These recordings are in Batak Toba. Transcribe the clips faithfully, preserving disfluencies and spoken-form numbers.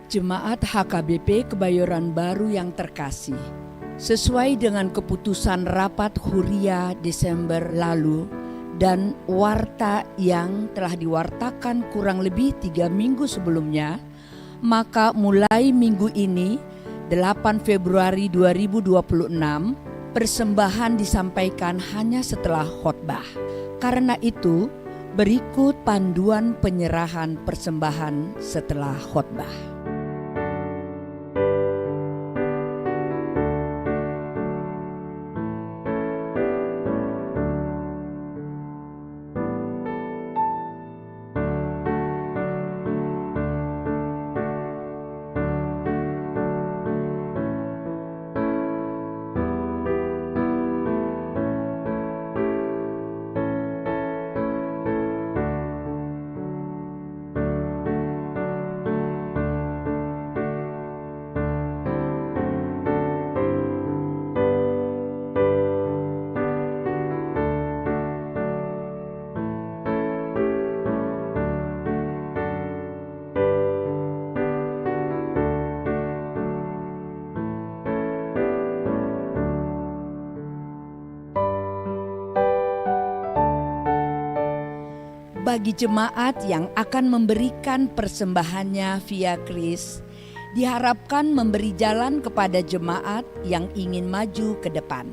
Jemaat H K B P Kebayoran Baru yang terkasih, sesuai dengan keputusan rapat Huria Desember lalu dan warta yang telah diwartakan kurang lebih tiga minggu sebelumnya, maka mulai minggu ini, delapan Februari dua ribu dua puluh enam, persembahan disampaikan hanya setelah khotbah. Karena itu, berikut panduan penyerahan persembahan setelah khotbah. Bagi jemaat yang akan memberikan persembahannya via kris, diharapkan memberi jalan kepada jemaat yang ingin maju ke depan.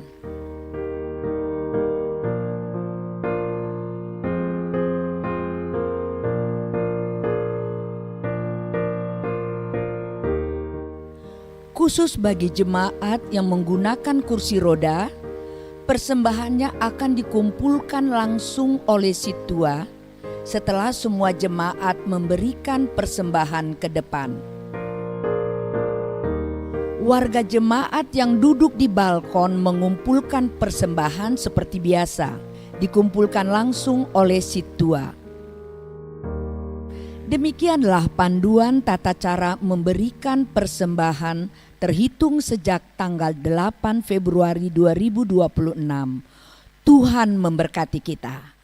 Khusus bagi jemaat yang menggunakan kursi roda, persembahannya akan dikumpulkan langsung oleh sintua setelah semua jemaat memberikan persembahan ke depan. Warga jemaat yang duduk di balkon mengumpulkan persembahan seperti biasa, dikumpulkan langsung oleh sintua. Demikianlah panduan tata cara memberikan persembahan terhitung sejak tanggal delapan Februari dua ribu dua puluh enam. Tuhan memberkati kita.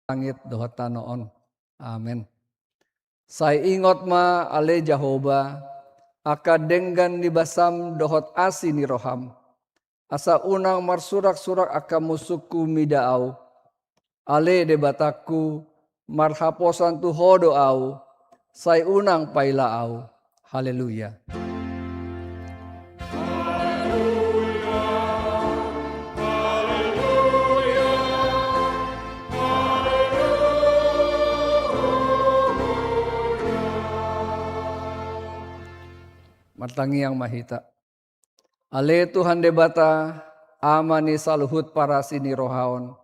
langit dohot tano on. Amen. Sai ingot ma ale Jahowa, angka denggan ni basam dohot asi ni roham, asa unang marsurak-surak angka musungku mida au. Ale Debatangku, marhaposan tu Ho do au, sai unang paila au. Haleluya. Martangiang ma hita. Ale Tuhan Debata, Ama ni saluhut parasi ni roha on,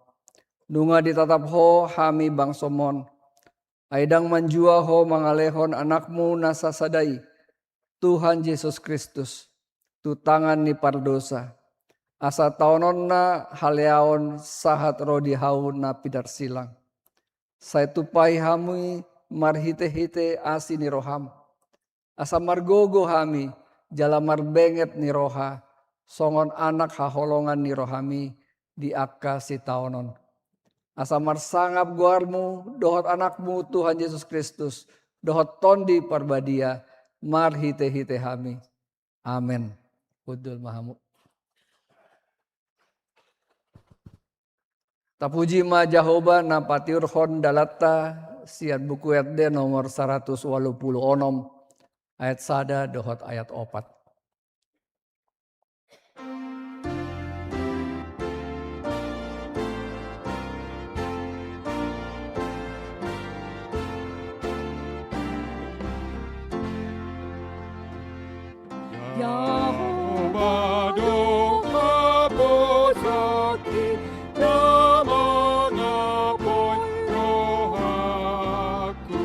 nunga ditatap Ho hami bangsom on, ai ndang manjua Ho mangalehon Anakmu na sasada i, Tuhan Jesus Kristus, tu tangan ni pardosa, asa taononna haleaon sahat ro di hau na pinarsilang. Sai tumpahi hami marhite-hite asi ni roham, asa margogo hami jala marbenget ni roha, songon anak haholongan ni rohami di angka sitaonon. Asa marsangap goarmu dohot Anakmu Tuhan Jesus Kristus, dohot Tondi Parbadia, marhite-hite hami. Amen. Hundul ma hamu. Tapuji ma Jahowa na patiurhon dalanta sian buku Ende nomor saratus ualu pulu onom, ayat sada dohot ayat opat. Jahowa do haposanki na mangapoi rohangku,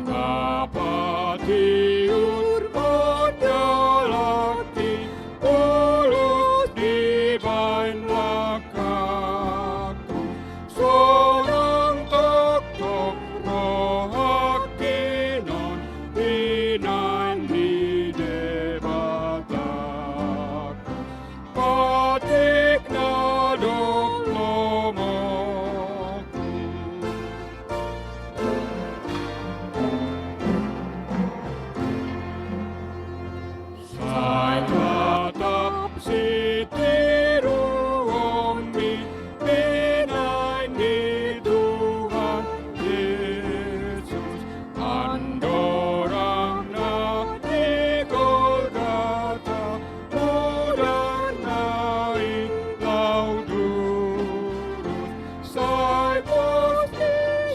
na patiurhon dalangki ulos dibahen langkangku. Sonang tongtong rohangki non binahen ni Debata, patik na dok lomongku. Sai tatap sitiruonmi binahen ni Tuhan Jesus, andorangna di Golgata, mudarna i laho durus. Sai pos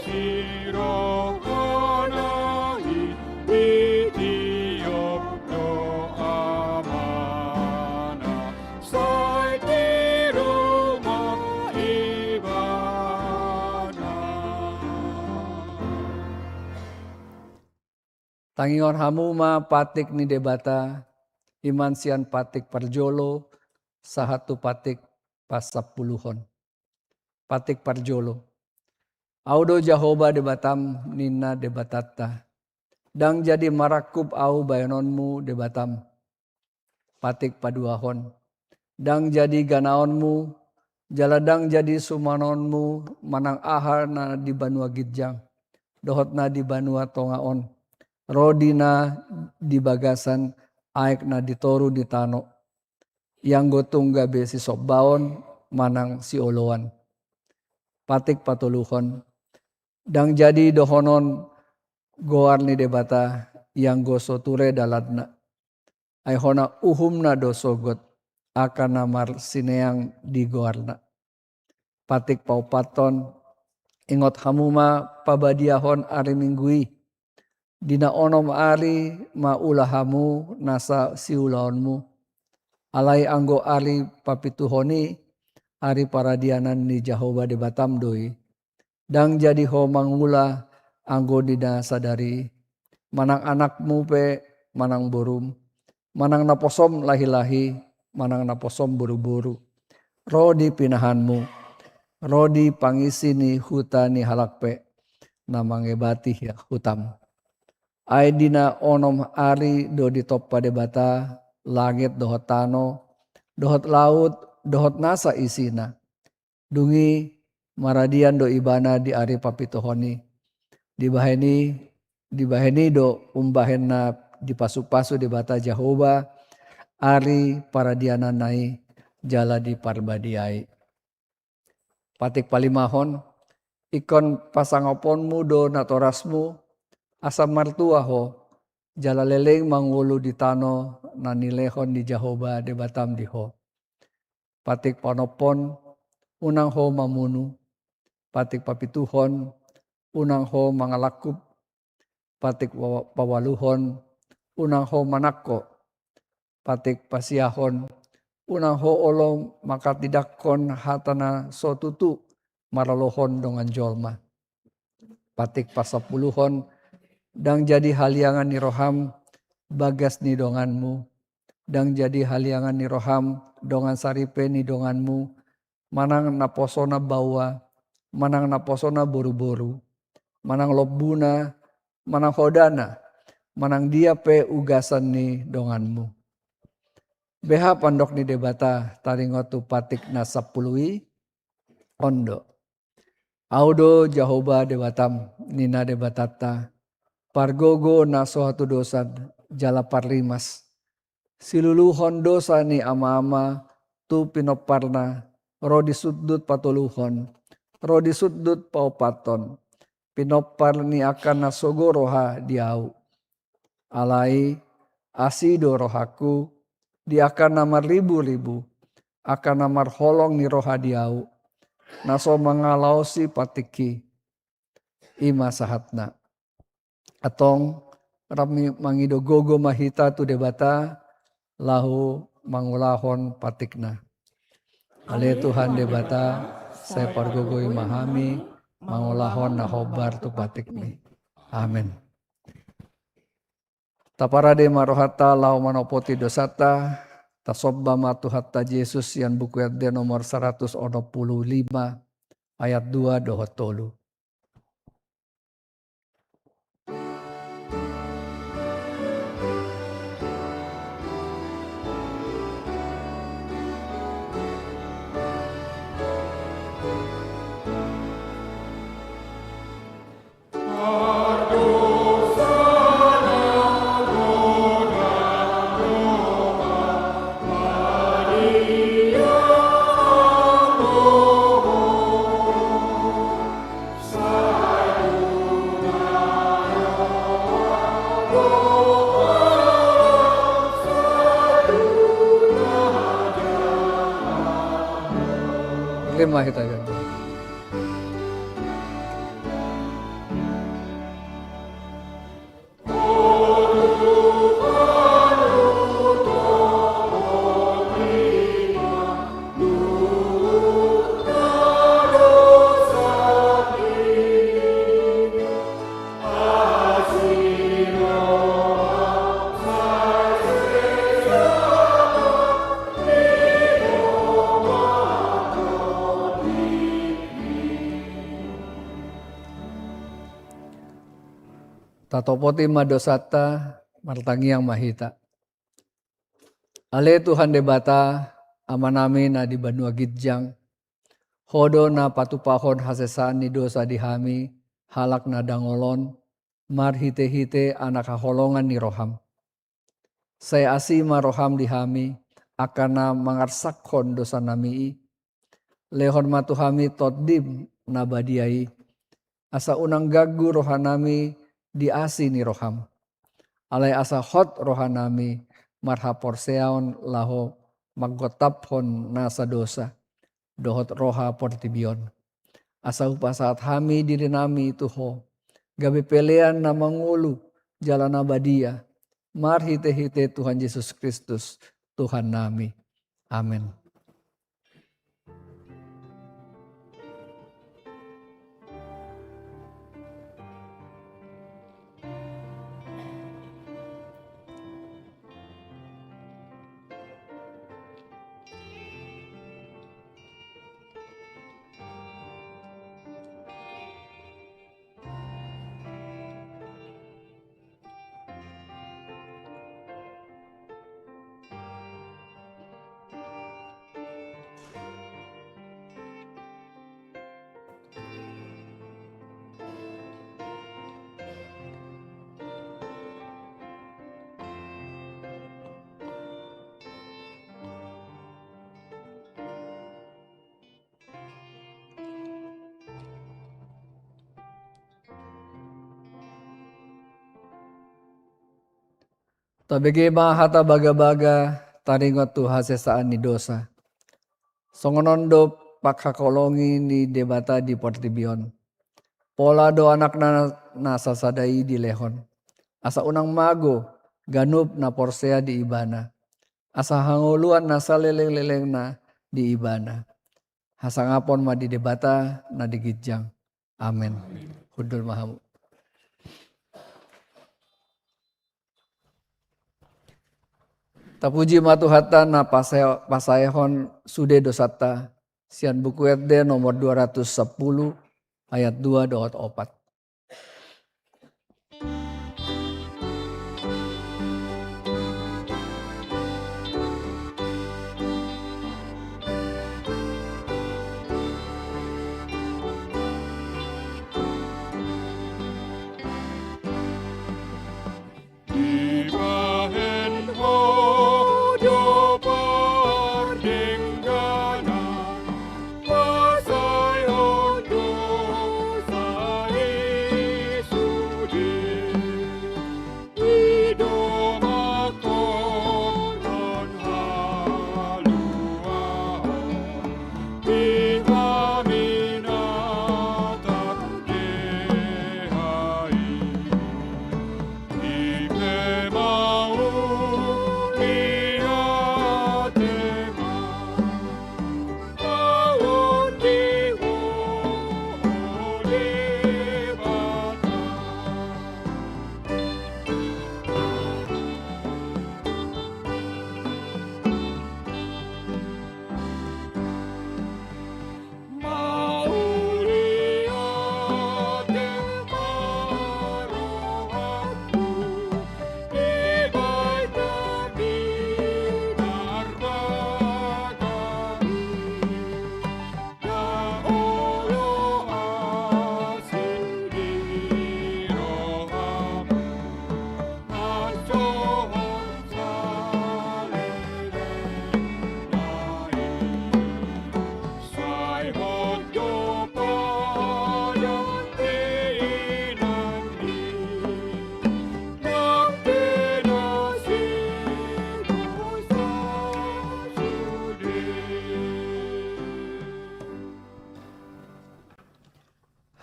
ni rohana i, ditiop do Amana, sai tiru ma Ibana. Tangianghon hamu ma patik ni Debata, i ma sian patik parjolo sahat tu patik pasampuluhon. Patik parjolo. Ahu do Jahowa Debatam, ninna Debatanta. Ndang jadi marangkup ahu bahenonmu Debatam. Patik paduahon. Ndang jadi ganaonmu, jala ndang jadi sumanonmu manang aha na di banua ginjang, dohot na di banua tonga on, ro di na di bagasan aek na di toru ni tano, ianggo tung gabe sisombaon manang sioloan. Patik patoluhon. Ndang jadi dohonon goar ni Debata, ianggo so ture dalanna. Ai hona uhumna do sogot, angka na marsineang di goarna. Patik paopathon, ingot hamu ma pabadiahon ari Minggu i. Di na onom ari ma ula hamu nasa siulaonmu. Alai anggo ari papituhon i, ari paradianan ni Jahowa Debatam do i. Ndang jadi ho mangula anggo di na sadari i, manang anakmu pe, manang borum, manang naposom lahi-lahi, manang naposom boru-boru, ro di pinahanmu, ro di pangisi ni huta ni halak pe, na mangebati hutamu. Ai di na onom ari do ditompa Debata langit dohot tano, dohot laut, dohot nasa isina. Dung i Maradian do ibana di ari papituhon i. Dibahen i, dibahen i do umbahen na dipasupasu Debata Jahowa ari paradiananna i jala diparbadiai. Patik palimahon, ingkon pasangaponmu do natorasmu, asa martua ho, jala leleng mangolu di tano na nilehon ni Jahowa Debatam di ho. Patik paonomhon, unang ho mamunu. Patik papituhon, unang ho mangalangkup. Patik wa-, paualuhon, unang ho manangko. Patik pasiahon, unang ho olo manghatindanghon hata na so tutu maralohon dongan jolma. Patik pasampuluhon, ndang jadi haliangan ni roham bagas ni donganmu, ndang jadi haliangan ni roham dongan saripe ni donganmu, manang naposona baoa, manang naposona boruboru, manang lombuna, manang hodana, manang dia pe ugasan ni donganmu. Beha pandok ni Debata taringot tu patik na sampulu i? On do. Ahu do Jahowa Debatam, ninna Debatanta, pargogo na so hatudosan jala parrimas. Siluluhon dosa ni amaama tu pinomparna, ro di sundut patoluhon, ro di sundut paopathon, pinompar ni angka na sogo roha di ahu. Alai asi do rohangku di angka na marriburibu, angka na marholong ni roha di ahu, na so mangalaosi patikki. I ma sahatna. Antong, rap mi-, mangido gogo ma hita tu Debata, laho mangulahon patikna. Ale Tuhan Debata, sai pargogoi ma hami, mangulahon na hombar tu patikmi. Amen. Taparade ma rohanta laho manopoti dosanta, tasomba ma Tuhanta Jesus, sian Buku Ende nomor saratus onom pulu lima, ayat dua dohot tolu. Terima kita ya. Tatopoti ma dosanta, martangiang ma hita. Ale Tuhan Debata, Amanami na di banua ginjang, Ho do na patupahon hasesaan ni dosa di hami, halak na dangol on, marhitehite Anak haholongan ni roham. Sai asi ma roham di hami, angka na mangarsakhon dosanami i. Lehon ma tu hami Tondim na badia i, asa unang ganggu rohanami di asi ni roham. Alai asa hot rohanami marhaporseaon laho manggontaphon nasa dosa dohot roha portibi on. Asa hupasahat hami dirinami tu Ho, gabe pelean na mangolu jala na badia, marhitehite Tuhan Jesus Kristus, Tuhannami. Amen. Tabege ma hata bagabaga taringot tu hasesaan ni dosa. Songon on do panghaholongi ni Debata di portibi on. Pola do Anakna na sasada i dilehon, asa unang mago ganup na porsea di Ibana, asa hangoluan na salelenglelengna di Ibana. Hasangapon ma di Debata na di ginjang. Amen. Hundul ma hamu. Tapuji ma Tuhanta na pasa-, pasaehon sude dosanta, sian Buku Ende nomor dua ratus sapuluh, ayat dua dohot opat. Dibahen Ho do pardengganan, pasaehon dosa i sude. I do mangkorhon haluaon di haminatan deha i. Ike mauliate ma.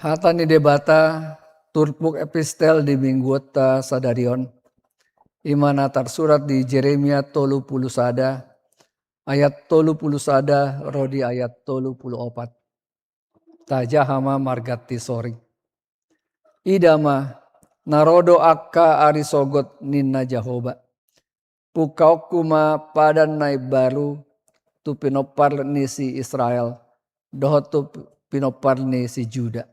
Hata ni Debata, turpuk epistel di mingguonta sadari on, i ma na tarsurat di Jeremia tolu pulu sada, ayat tolu pulu sada ro di ayat tolu pulu opat. Tajaha ma marganti soring. Ida ma, na ro do angka ari sogot ninna Jahowa. Pungkaonku ma padan na imbaru tu pinompar ni si Israel, dohot tu pinompar ni si Juda.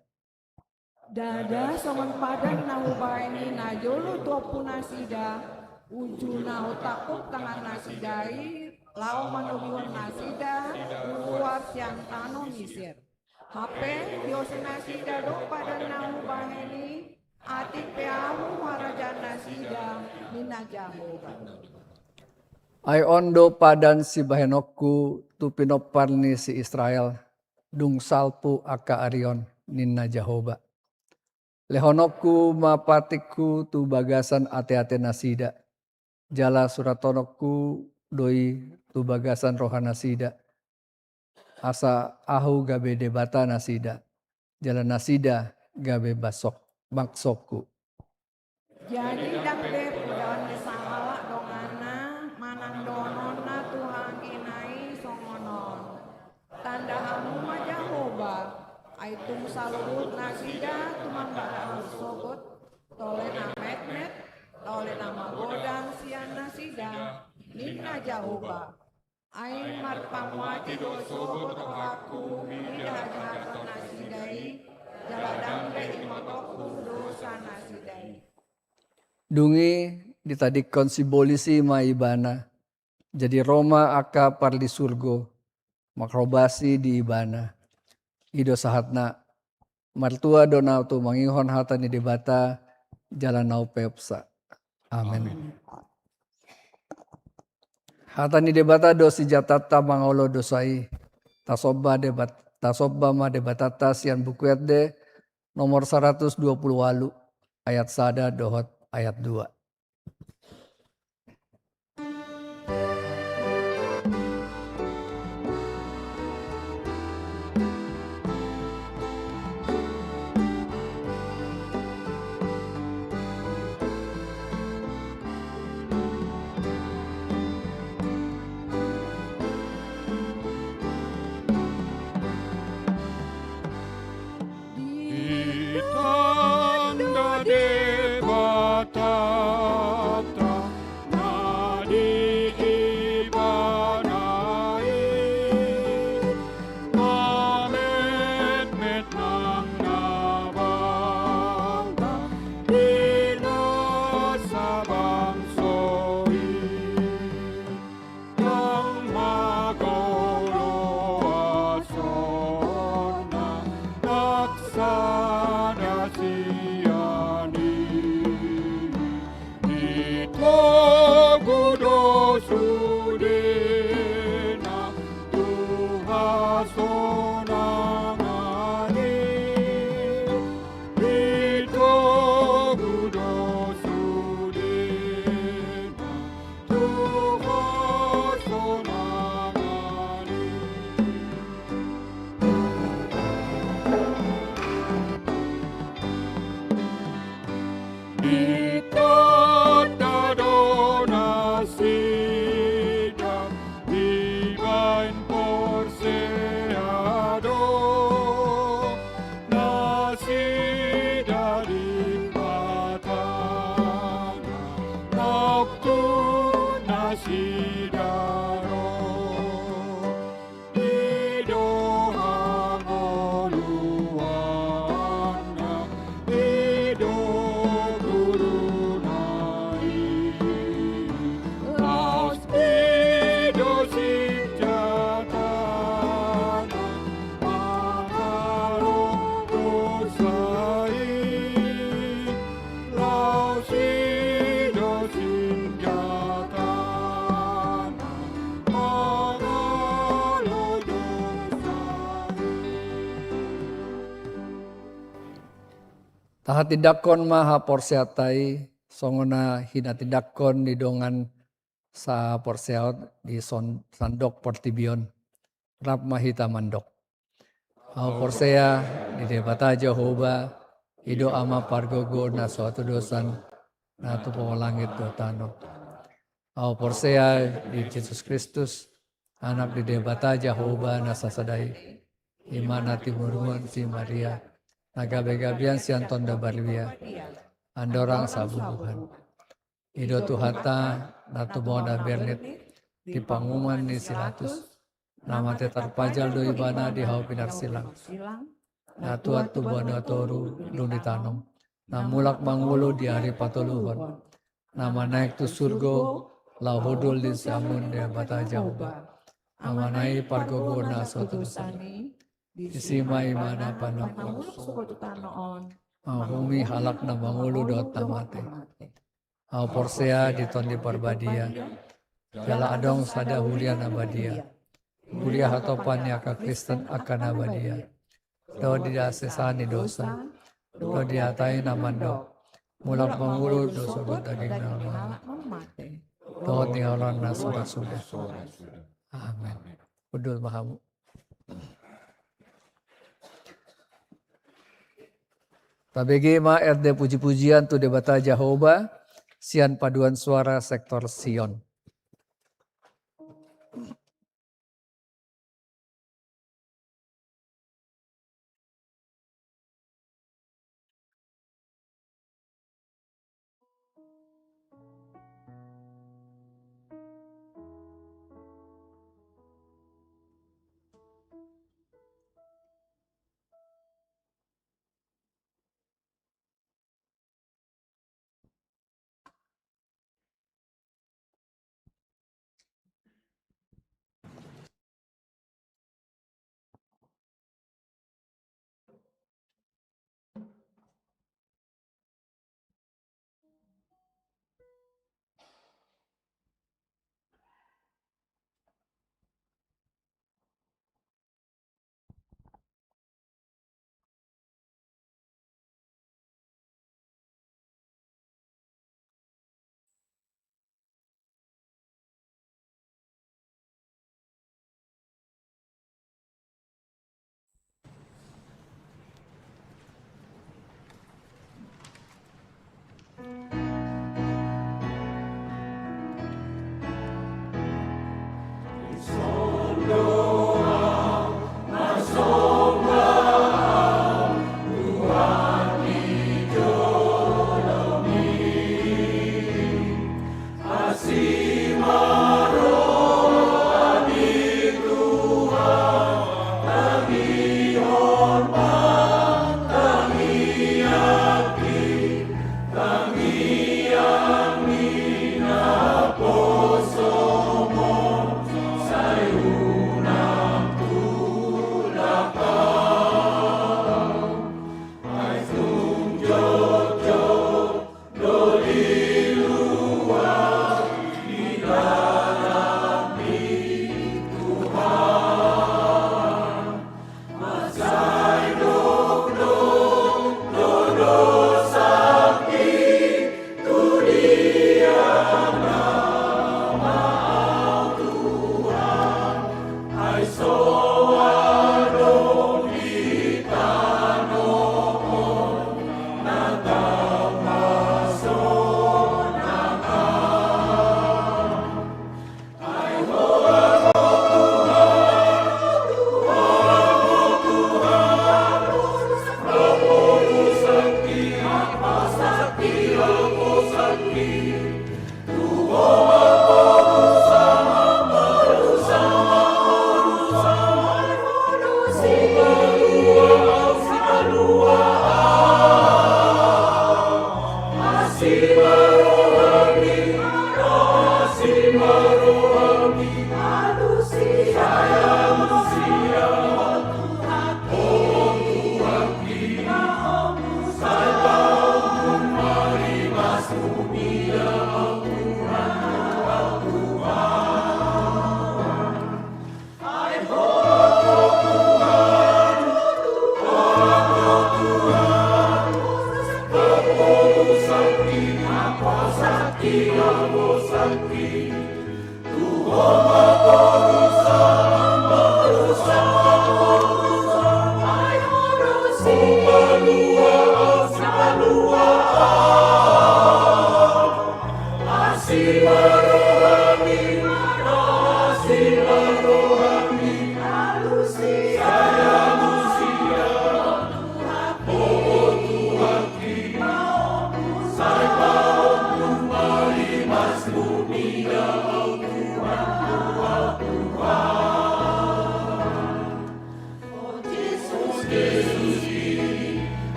Ndada songon padan na hubahen i na jolo tu ompunasida, uju na hutangkup tangannasida i, laho manogihon nasida ruar sian tano Misir. Hape, diosenasida do padan na hubahen i, atik pe ahu harajaonnasida, ninna Jahowa. Ai on do padan sibahenonku tu pinompar ni si Israel, dung salpu angka ari on, ninna Jahowa. Lehononku ma patikku tu bagasan ateatenasida, jala surathononku do i tu bagasan rohanasida, asa ahu gabe Debatanasida, jala nasida gabe bangsok-, bangsongku. Jadi ndang be podaon ni sahalak donganna, manang dohononna tu hangina i songon on. Tanda hamu ma Jahowa, ai tung saluhut nasida tumandangkon sogot, tole na metmet, tole na magodang sian nasida, ninna Jahowa. Ai marpamuati do sogot rohangku mida hajahaton nasida i, jala ndang be imotongku dosa nasida i. Dung i ditadingkon sibolis i ma ibana, jadi ro ma angka parlisurgo, manghobasi di ibana. I do sahatna, martua do na tumangihon hata ni Debata, jala na umpeopsa. Amen. Amen. Hata ni Debata do sinjatanta mangalo dosa i, tasomba Debat-, tasomba ma Debatanta sian Buku Ende, nomor saratus dua pulu ualu, ayat sada dohot ayat dua. Ditanda Debata na di ibana i, na metmet nang na bangga di nasa bangso i. Nang magolo asonna daksada sian i, ditogu do sudena tu hasonangan i, ditogu do sudena tu hasonangan i. Ditanda do nasida, dibaen porsea do nasida di Debata, na tung nasida ro. I do hangoluanna, i do guruna i. Laos i do sinjatana mangalo dosa i. Laos i do sinjatana mangalo dosa i. Tahatindangkon ma haporseaonta i, songon na hinatindangkon ni dongan saporseaon di son-, sandok portibi on. Rap ma hita mandok. Ahu porsea di Debata Jahowa, i do Ama pargogo na so hatudosan, na tumompa langit dohot tano. Ahu porsea di Jesus Kristus, Anak ni Debata Jahowa na sasada i, i ma na tinadingon si Maria, na gabegabean sian Tonda Badia, andorang sabubuhan. I do Tuhanta, na tumundalhon bernit di panguhuman ni si Pilatus, na mate tarpajal do ibana di hau pinarsilang, na tuat tu banua toru dung ditanom, na mulak mangolu di ari patoluhon, na manaek tu surgo, laho hundul di siamun ni Debata Jahowa. Amana i pargogo na so hatudosan i, disi ma ibana pangoluhon. Manguhumi halak na mangolu dohot na mate. Ahu porsea di Tondi Parbadia, jala adong sada huria na badia, huria hatopan ni angka Kristen angka na badia, dohot di hasesaan ni dosa, dohot di hata i na mandok, mulak mangolu do sogot daging ni halak na mate, dohot di halak na so ra suda. Amen. Hundul ma hamu. Tabege ma ende pujipujian tu Debata Jahowa sian paduan suara sektor Sion.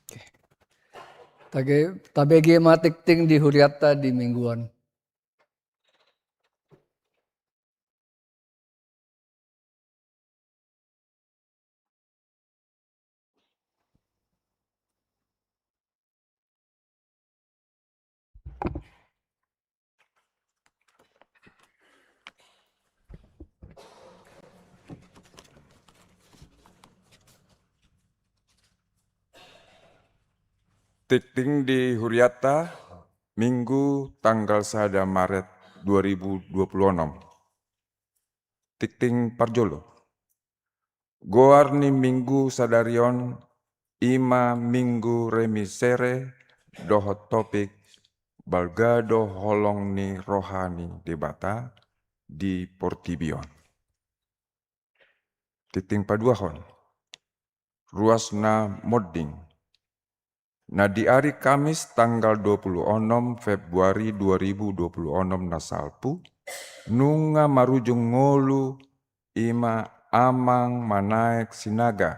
Oke. Tage-, tabege ma tingting di hurianta di minggu on. Tingting di hurianta, Minggu tanggal sada Maret dua ribu dua puluh onom. Tingting parjolo. Goar ni Minggu sadari on i ma Minggu Remisere dohot topik Balga do holong ni roha ni Debata di portibi on. Tingting paduahon. Ruas na monding. Na di ari Kamis tanggal dua puluh onom Februari dua ribu dua puluh onom na salpu, nunga marujung ngolu i ma Amang Manaek Sinaga,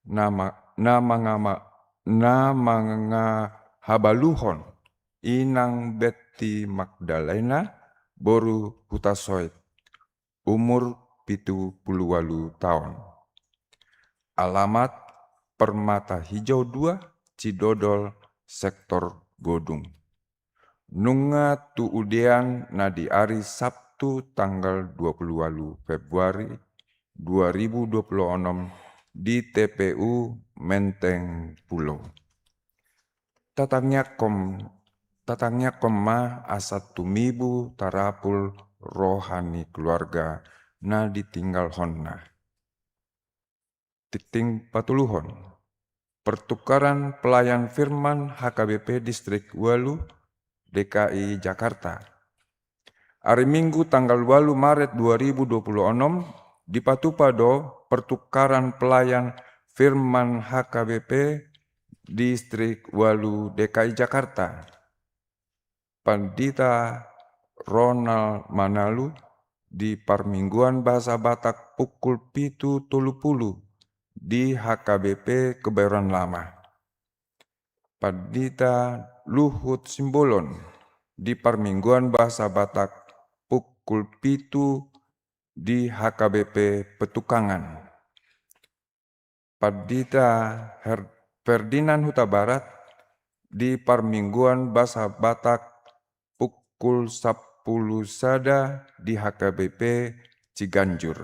na ma-, na mangama-, na mangahabaluhon Inang Betti Magdalena boru Hutasoit, umur pitu pulu ualu taon. Alamat Permata Hijau dua, Cidodol, sektor Godung. Nunga tuudean na di ari Sabtu tanggal dua pulu ualu Februari dua ribu dua pulu onom di T P U Menteng Pulo. Tatangiangkon, tatangiangkon ma asa tumibu tarapul roha ni keluarga na ditinggalhonna. Tingting patoluhon. Pertukaran pelayan firman H K B P Distrik ualu D K I Jakarta. Ari Minggu tanggal ualu Maret dua ribu dua pulu onom, dipatupa do pertukaran pelayan firman H K B P Distrik ualu D K I Jakarta. Pandita Ronald Manalu, di parmingguan bahasa Batak pukul pitu tolu pulu di H K B P Kebayoran Lama. Pandita Luhut Simbolon di parmingguan bahasa Batak pukul pitu di H K B P Petukangan. Pandita Her-, Ferdinand Hutabarat di parmingguan bahasa Batak pukul sampulu sada di H K B P Ciganjur.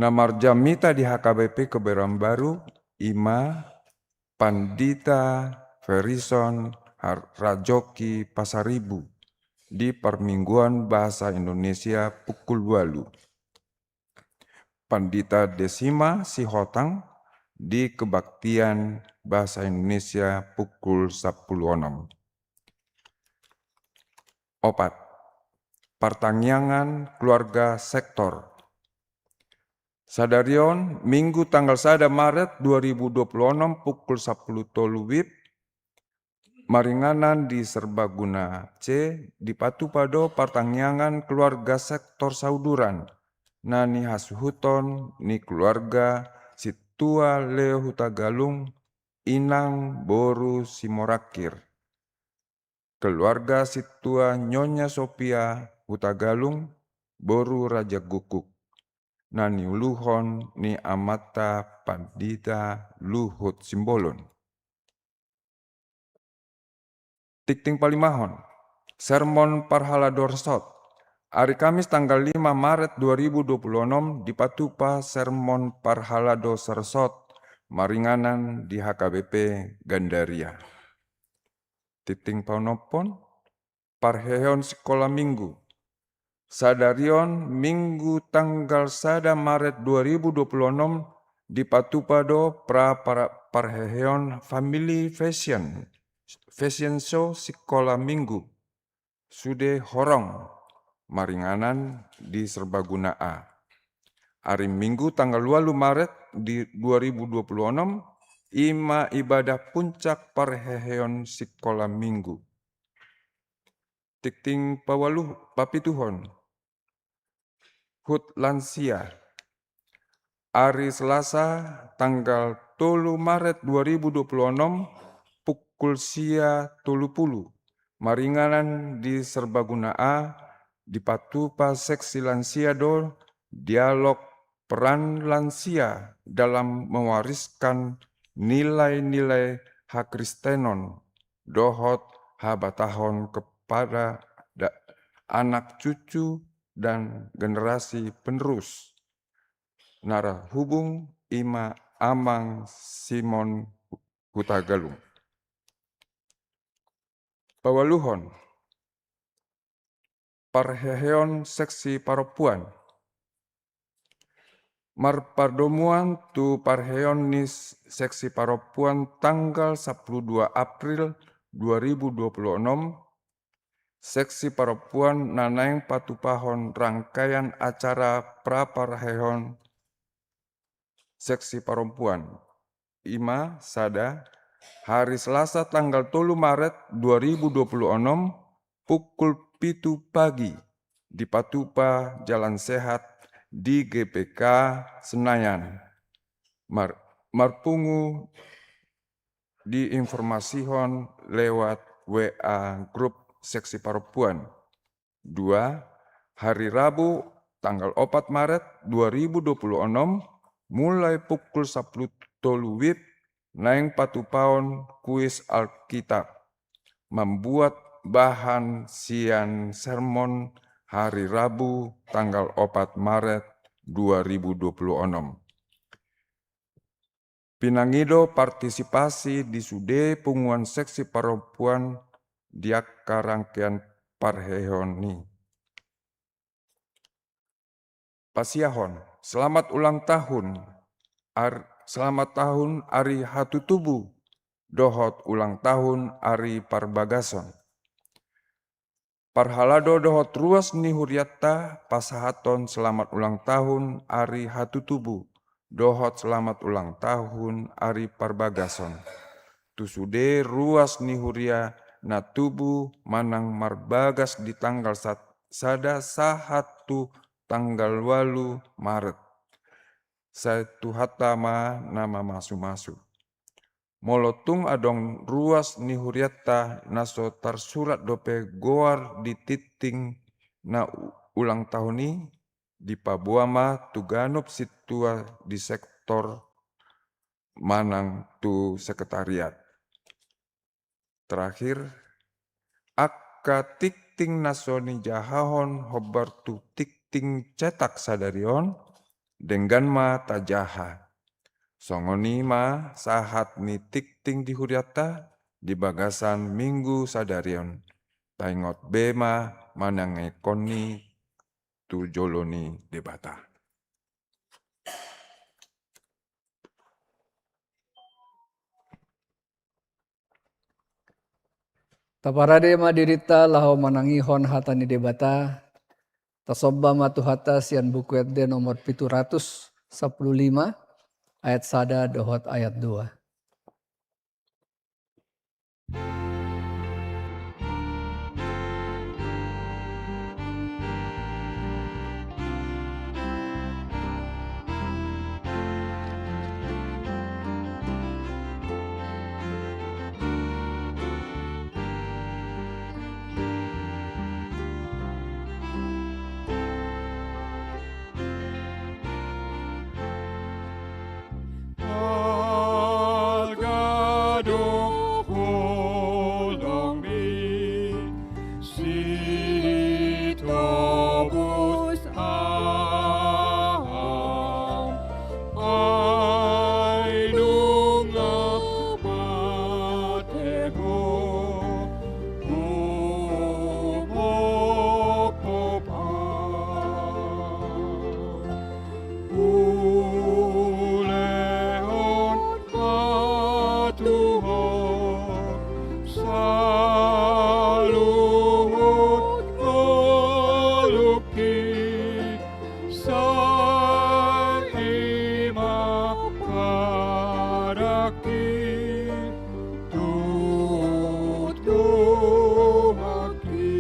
Na marjamita di H K B P Kebayoran Baru ima Pandita Ferison Har-, Rajoki Pasaribu di parmingguan bahasa Indonesia pukul walu. Pandita Desima Sihotang di kebaktian bahasa Indonesia pukul sampulu onom. Opat. Partangiangan keluarga sektor. Sadari on, Minggu tanggal sada Maret dua ribu dua puluh onom pukul sampulu tolu wib, maringanan di Serbaguna C, dipatupa do partangiangan keluarga sektor Sauduran, na nihasuhuton ni keluarga Sintua Leo Hutagalung, Inang boru Simorakir. Keluarga Sintua Nyonya Sofia Hutagalung, boru Raja Gukuk, na niuluhon ni amanta Pandita Luhut Simbolon. Tingting palimahon, sermon parhalado resort. Ari Kamis tanggal lima Maret dua ribu dua puluh onom dipatupa sermon parhalado resort maringanan di H K B P Gandaria. Tingting paonomhon, parheheon sikola Minggu. Sadari on, Minggu tanggal sada Maret dua ribu dua puluh onom, dipatupa do pra, pra, parheheon family fashion, fashion show sikola Minggu. Sude horong, maringanan di Serbaguna A. Ari Minggu tanggal walu Maret di dua ribu dua puluh onom, ima ibadah puncak parheheon sikola Minggu. Tingting pawaluh-, papituhon. Hut lansia. Ari Selasa tanggal tolu Maret dua ribu dua puluh onom pukul sia tolu pulu, maringanan di Serbaguna A, dipatupa seksi lansia do dialog peran lansia dalam mewariskan nilai-nilai hakristenon dohot habatahon kepada da-, anak cucu dan generasi penerus. Na ra hubung ima Amang Simon Hutagalung. Pawaluhon, parheheon seksi parompuan. Marpardomuan tu parheheon ni seksi parompuan tanggal sampulu dua April dua ribu dua puluh onom, seksi parompuan na naeng patupahon rangkaian acara pra parheheon seksi parompuan. Ima sada, hari Selasa tanggal tolu Maret dua ribu dua puluh onom pukul pitu pagi, dipatupa Jalan Sehat di G B K Senayan. Mar-, marpungu diinformasihon lewat W A grup seksi parompuan. Dua, hari Rabu tanggal opat Maret dua ribu dua puluh onom, mulai pukul sampulu tolu wib, naeng patupaon kuis Alkitab, mambuat bahan sian sermon hari Rabu tanggal opat Maret dua ribu dua puluh onom. Pinangido partisipasi di sude punguan seksi parompuan di angka rangkaian parheheon i. Pasiahon, selamat ulang tahun, ar-, selamat tahun ari hatutubu, dohot ulang tahun ari parbagason. Parhalado dohot ruas ni hurianta pasahathon selamat ulang tahun ari hatutubu, dohot selamat ulang tahun ari parbagason. Tu sude ruas ni huria na tubu manang marbagas di tanggal sat-, sada sahat tu tanggal ualu Maret. Sai Tuhanta ma na mamasumasu. Molo tung adong ruas ni hurianta na so tarsurat dope goar di tingting na u-, ulang tahun i, dipaboa ma tu ganup sintua di sektor manang tu sekretariat. Terakhir, angka tingting na so nijahahon hombar tu tingting cetak sadari on, denggan ma tajaha. Songon i ma sahat ni tingting di hurianta di bagasan minggu sadari on. Taingot be ma manangihon i tu jolo ni Debata. Taparade ma dirinta laho manangihon hata ni Debata. Tasomba ma Tuhanta sian Buku Ende nomor pitu ratus sampulu lima, ayat sada dohot ayat dua. Adong holongmi, sitobus au, ai nunga mate ho, humophop au. Ulehon ma tu ho saluhut ngolungki, sai i ma padangki tu Tuhanki.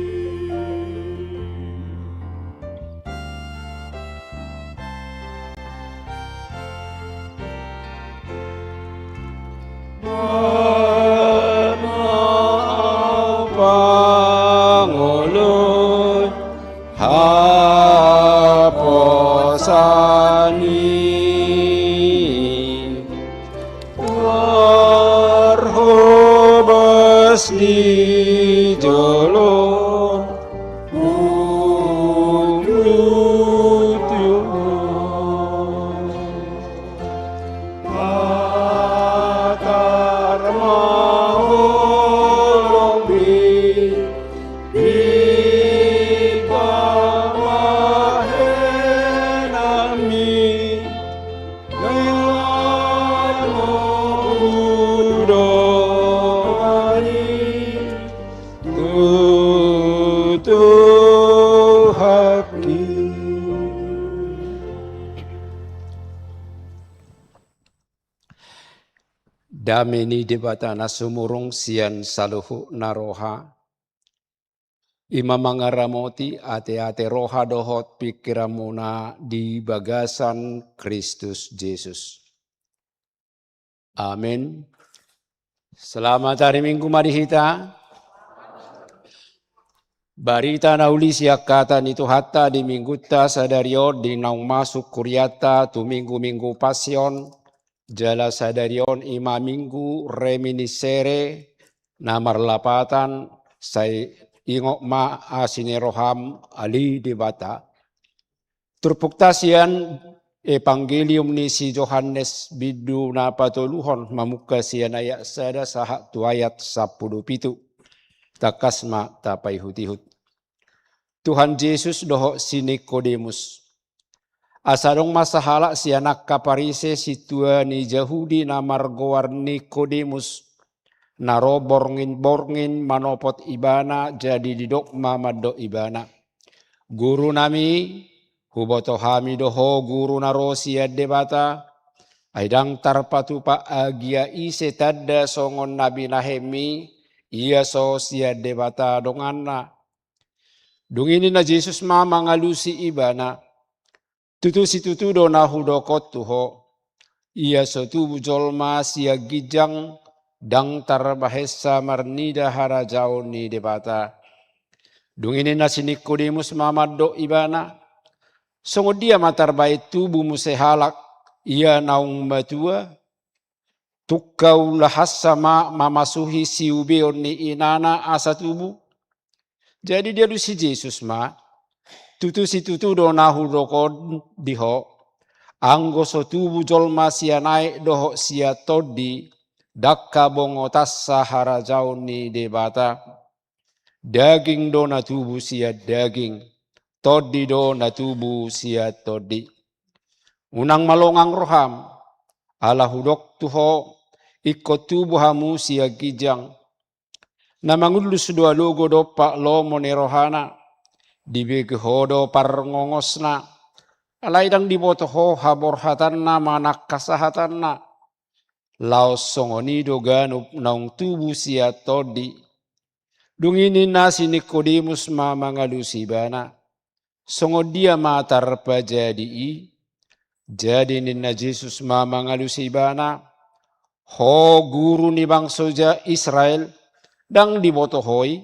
Pangoloi haposan i, parhobas ni jolo unduti ho. Patar ma holongmi, di pamahenanmi, na hudongani tu Tuhanki. Dame ni Debata na sumurung sian saluhutna roha, i ma mangaramoti ateate roha dohot pingkiranmuna di bagasan Kristus Jesus. Amen. Selamat hari Minggu ma di hita. Barita na uli sian hata ni Tuhanta di Minggunta sadari on, di naung masuk hurianta tu minggu-minggu Pasion, jala sadari on i ma Minggu Reminiscere, na marlapatan, sai ingot ma asi ni roham, ale Debata. Turpukta sian Evangelium ni si Johannes bindu na patoluhon, mamungka sian ayat sada sahat tu ayat sampulu pitu. Tangkas ma tapaihut-ihut. Tuhan Jesus dohot si Nikodemus. Asa adong ma sahalak sian angka Parise, sintua ni Jahudi, na margoar Nikodemus, na ro borngin-borngin manopot Ibana, jadi didok ma mandok Ibana: Guru nami, huboto hami do Ho Guru na ro sian Debata, ai ndang tarpatupa agia ise tanda songon na binahenmi, ia so sian Debata donganna. Dung i ninna Jesus ma mangalusi ibana: Tutu situtu do na hudok on tu ho: Ia so tubu jolma sian ginjang, ndang tarbahensa marnida harajaon ni Debata. Dung i ninna si Nikodemus ma mandok ibana: Songon dia ma tarbahen tubu muse halak, ia naung matua? Tung haulahansa ma mamasuhi siubeon ni inana asa tubu? Jadi dialusi Jesus ma: Tutu situtu do na hudok on di ho: Anggo so tubu jolma sian aek dohot sian tondi, ndang habongotansa harajaon ni Debata. Daging do na tubu sian daging, tondi do na tubu sian tondi. Unang malongang roham, ala hudok tu ho: Ingkon tubu hamu sian ginjang. Na mangullus do alogo dompak lomo ni rohana, dibege ho do parngongosna, alai ndang diboto ho haborhatanna manang hasahatanna. Laos songon i do ganup naung tubu sian tondi. Dung i ninna si Nikodemus ma mangalusi ibana: Songon dia ma tarpajadi i? Jadi ninna Jesus ma mangalusi ibana: Ho guru ni bangso ja Israel, ndang diboto ho i?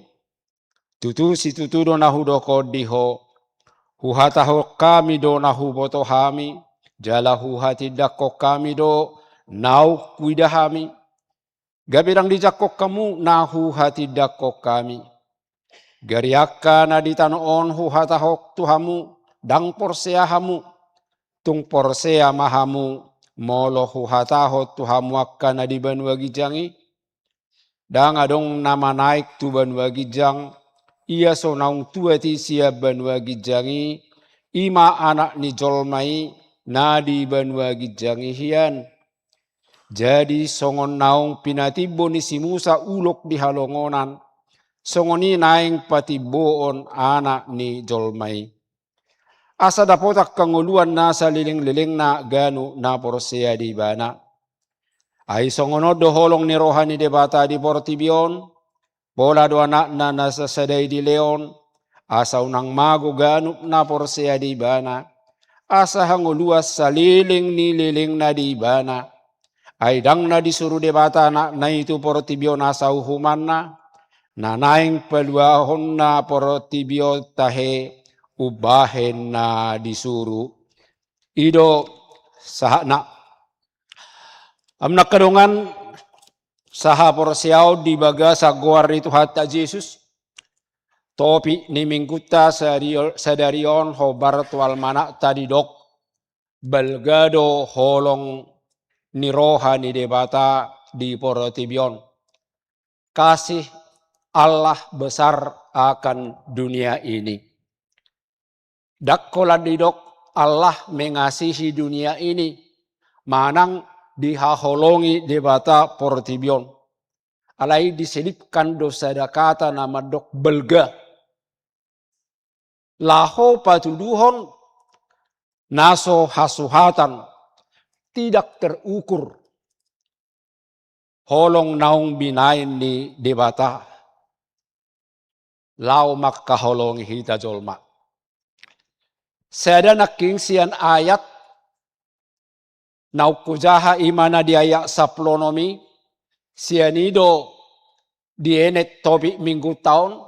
Tutu situtu do na hudok on di ho: Huhatahon hami do na huboto hami, jala huhatindangkon hami do naung huida hami. Gabe ndang dijangkon hamu na huhatindangkon hami. Gari angka na di tano on huhatahon tu hamu, ndang porsea hamu. Tung porsea ma hamu, molo huhatahon tu hamu angka na di banua ginjang i? Ndang adong na manaek tu banua ginjang, ia so naung tuat i sian banua ginjang i, i ma Anak ni jolma i, na di banua ginjang i hian. Jadi songon naung pinatimbo ni si Musa ulok di halongonan, songon i naeng patimboon Anak ni jolma i. Asa dapotan hangoluan na salelenglelengna ganup na porsea di ibana. Ai songon on do holong ni roha ni Debata di portibi on, pola do Anakna na sasada i dileon, asa unang mago ganup na porsea di ibana, asa hangoluan saleleng ni lelengna di ibana. Ai ndang na disuru Debata Anakna i tu portibi on asa uhumanna, na naeng paluahonna portibi on tahe umbahen na disuru. I do sahatna. Amang na angka dongan sahaporseaon di bagasan goar ni Tuhanta Jesus, topik ni minggunta sadari-, sadari on hombar tu almanakta didok: Balga do holong ni roha ni Debata di portibi on. Kasih Allah besar akan dunia ini. Ndang holan didok Allah mengasihi dunia ini, manang dihaholongi Debata portibi on. Alai diselipkan do sada kata na mandok balga. Laho patuduhon na so hasuhatan, tidak terukur, holong naung binahen ni Debata laho mangkaholongi hita jolma. Sada nangkin sian ayat naung hujaha i ma na di ayat sampulu onom i, sian i do dienet topik minggunta on,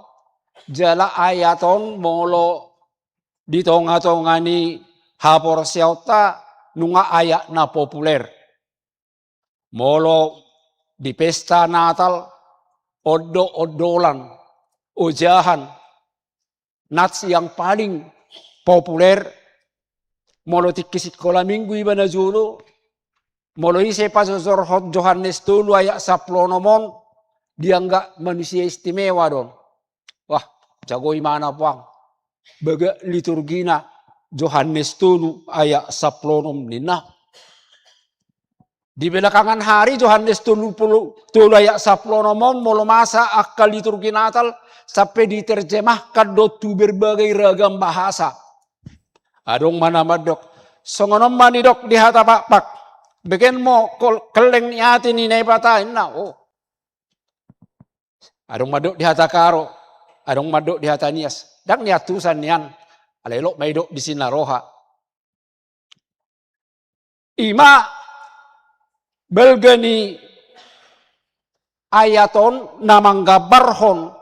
jala ayat on molo di tongatonga ni haporseaonta nunga ayat na populer. Molo di pesta Natal, on do ondolan, ojahan, nats yang paling populer, molo tingki sikola minggu iba na jolo, molo ise pajojorhon Johannes tolu ayat sampulu onom on, dianggap manusia istimewa do on. Wah, jago imana puang. Bagak liturgina Johannes tolu ayat sampulu onom ninna. Di belakangan hari Johannes tolu pulu, tolu ayat sampulu onom on molo masa angka liturgi Natal sampe diterjemahkan do tu berbagai ragam bahasa. Adong ma na mandok, songon on ma nidok di hata Pakpak. Bagenmu kol-, kelleng ni ate ni Naibata, ninna. Oh. Adong mandok di hata Karo, adong mandok di hata Nias. Ndang niantusan nian, alai lot ma didok disi na roha. Ima balga ni ayat on na manggambarhon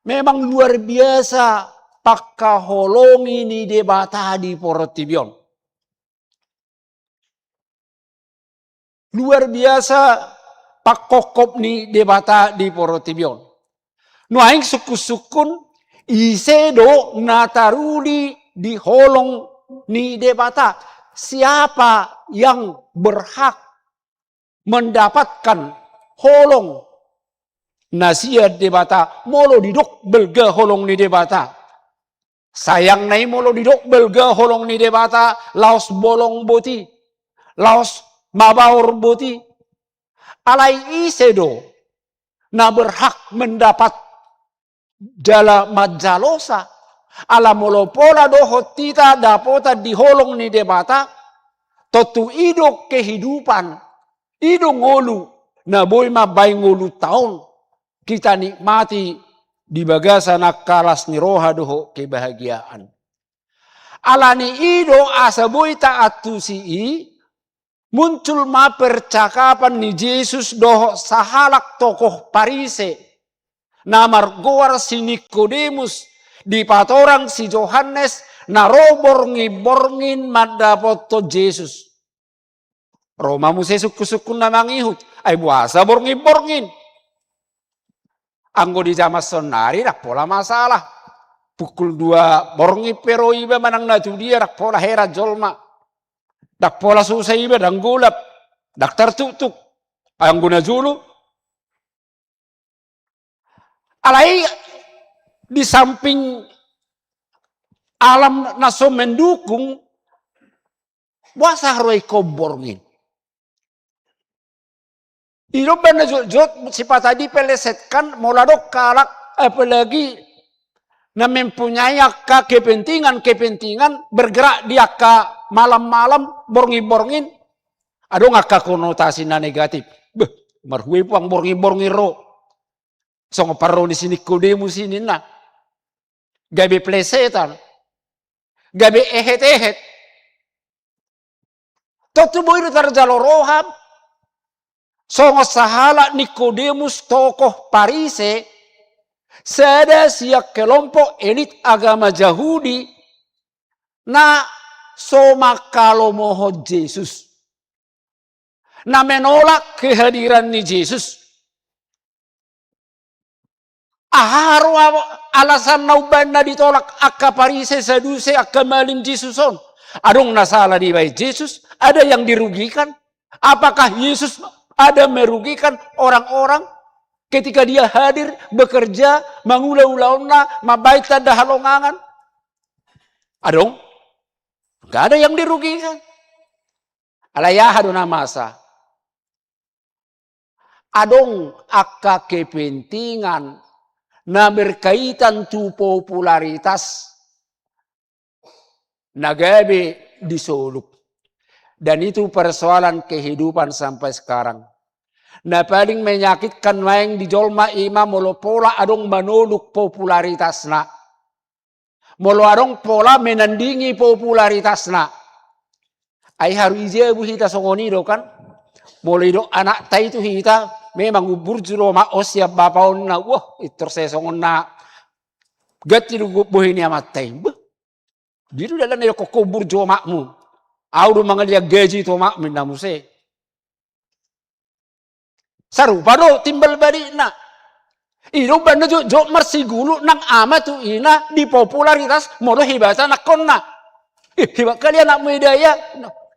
memang luar biasa pangkaholongi ni Debata di portibi on. Luar biasa pangkophop ni Debata di portibi on. Nuaeng sungkun-sungkun, ise do na taruli di holong ni Debata? Siapa yang berhak mendapatkan holong na sian Debata? Molo didok balga holong ni Debata, sayangna i molo didok balga holong ni Debata, laos bolong boti, laos mabaor boti. Alai ise do na berhak mendapat jala manjalosa? Ala molo pola dohot hita dapotan di holong ni Debata, tontu i do kehidupan, i do ngolu na boi mambahen ngolunta on kita nikmati di bagasan angka las ni roha dohot kebahagiaan. Alani i do asa boi taantusi i, muncul ma percakapan ni Jesus dohot sahalak tokoh Parise na margoar si Nikodemus, dipatorang si Johannes, na ro borngin-borngin mandapothon Jesus. Ro ma muse sungkun-sungkunna mangihut, ai boasa borngin-borngin? Anggo di jaman saonnari ndang pola masalah. Pukul dua borngin pe ro iba manang na tu dia, ndang pola heran jolma. Ndang pola susah iba, ndang golap, ndang tartuktuk. Anggo na jolo. Alai di samping alam na so mendukung, boasa ro ingkon borngin? I do umbahen na jotjot sifat i dipelesetkan molo adong halak, apalagi na mempunyai angka kepentingan-kepentingan bergerak di angka malam-malam, borngin-borngin. Adong angka konotasi na negatif. Beh, marhue puang borngin-borngin ro. Songon parro ni si Nikodemus i ninna. Gabe plesetan. Gabe ehet-ehet. Tontu boi do tarjalo roham. Songon sahalak Nikodemus tokoh Parise, sada sian kelompok elit agama Jahudi, na so mangkalomohon Jesus. Na menolak kehadiran ni Jesus. Aha ro alasanna umbahen na ditolak angka Parise, Saduse, angka malim Jesus on? Adong na sala dibahen Jesus? Ada yang dirugikan? Apakah Yesus ada merugikan orang-orang ketika dia hadir, bekerja, mangula ulaonna, mambahen tanda halongangan? Adong? Nggak ada yang dirugikan. Alai aha do na masa? Adong angka kepentingan na berkaitan tu popularitas na gabe disolup. Dan itu persoalan kehidupan sampai sekarang. Na paling menyakitkan nuaeng di jolma ima molo pola adong manoluk popularitasna. Molo adong pola menandingi popularitasna. Ai haru ijabu hita songon i do kan. Molo idok anakta i tu hita, memang umburju do omak on sian bapa onna. Wah, intor sai songon na ganti do bohi ni amanta i. Beh. Dia do dalan na idok ho umburju omakmu. Au do mangaliat gaji tu omakmu, ninna muse. Sarupa do timbal balikna. I do umbahen na jotjot marsigulu nang ama tu ina di popularitas molo hebat anakkonna. Ih, hebat kali anakmu i da ya.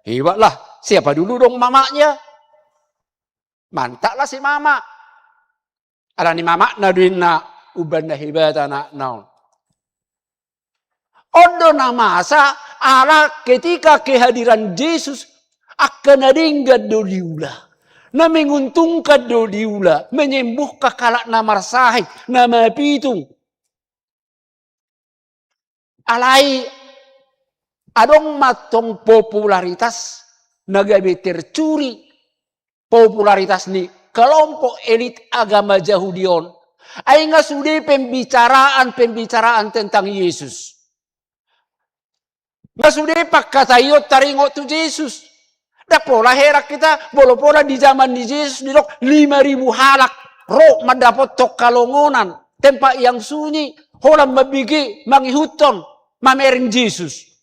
Hebat lah, siapa dulu dong mamaknya? Mantap lah si mama. Alani mamakna do inna umbahen na hebat anakna on. On do na masa, ala ketika kehadiran Jesus, angka na denggan do diula. Na menguntungkan do diula, menyembuhkan halak na marsahit, na mapitung. Alai adong ma tong popularitas na gabe tercuri, popularitas ni kelompok elit agama Jahudi on, Ai nga sude pembicaraan-pembicaraan tentang Yesus. Nga sude pangkataion taringot tu Jesus. Ndang pola heran hita, molo pola di zaman ni Jesus didok lima ribu halak ro mandapothon halongonan, tempat yang sunyi, holan mambege, mangihuthon, mamereng Jesus.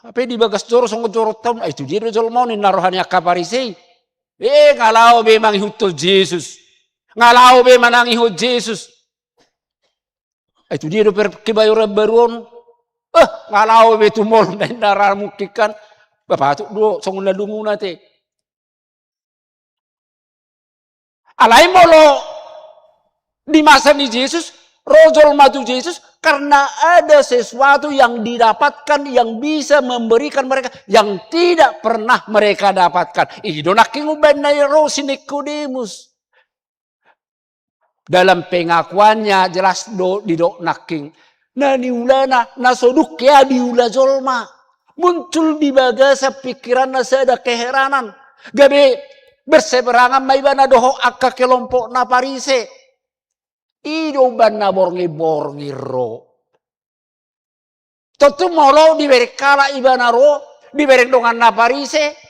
Hape di bagas joro songon joro taon, ai tu dia do jolma on, ninna roha ni angka Parise i. Eh, nga laho be mangihuthon Jesus. Nga laho be manangihon Jesus. Ai tu dia do per kebayoran baru on? Eh, nga laho be tu mall, ninna ra mungkin kan. Ba patut do songon na dunguna te. Alai molo di masa ni Jesus, ro jolma tu Jesus karena ada sesuatu yang didapatkan, yang bisa memberikan mereka yang tidak pernah mereka dapatkan. I do nangkin umbahen na ro si Nikodemus. Dalam pengakuannya jelas do didok nangkin na niulana, na so dung hea diula jolma. Muncul di bagasan pikiranna sada keheranan. Gabe berseberangan ma ibana dohot angka kelompok na Parise. I do umbahen na borngin-borngin ro. Tontu molo dibereng halak ibana ro, dibereng dongan na Parise.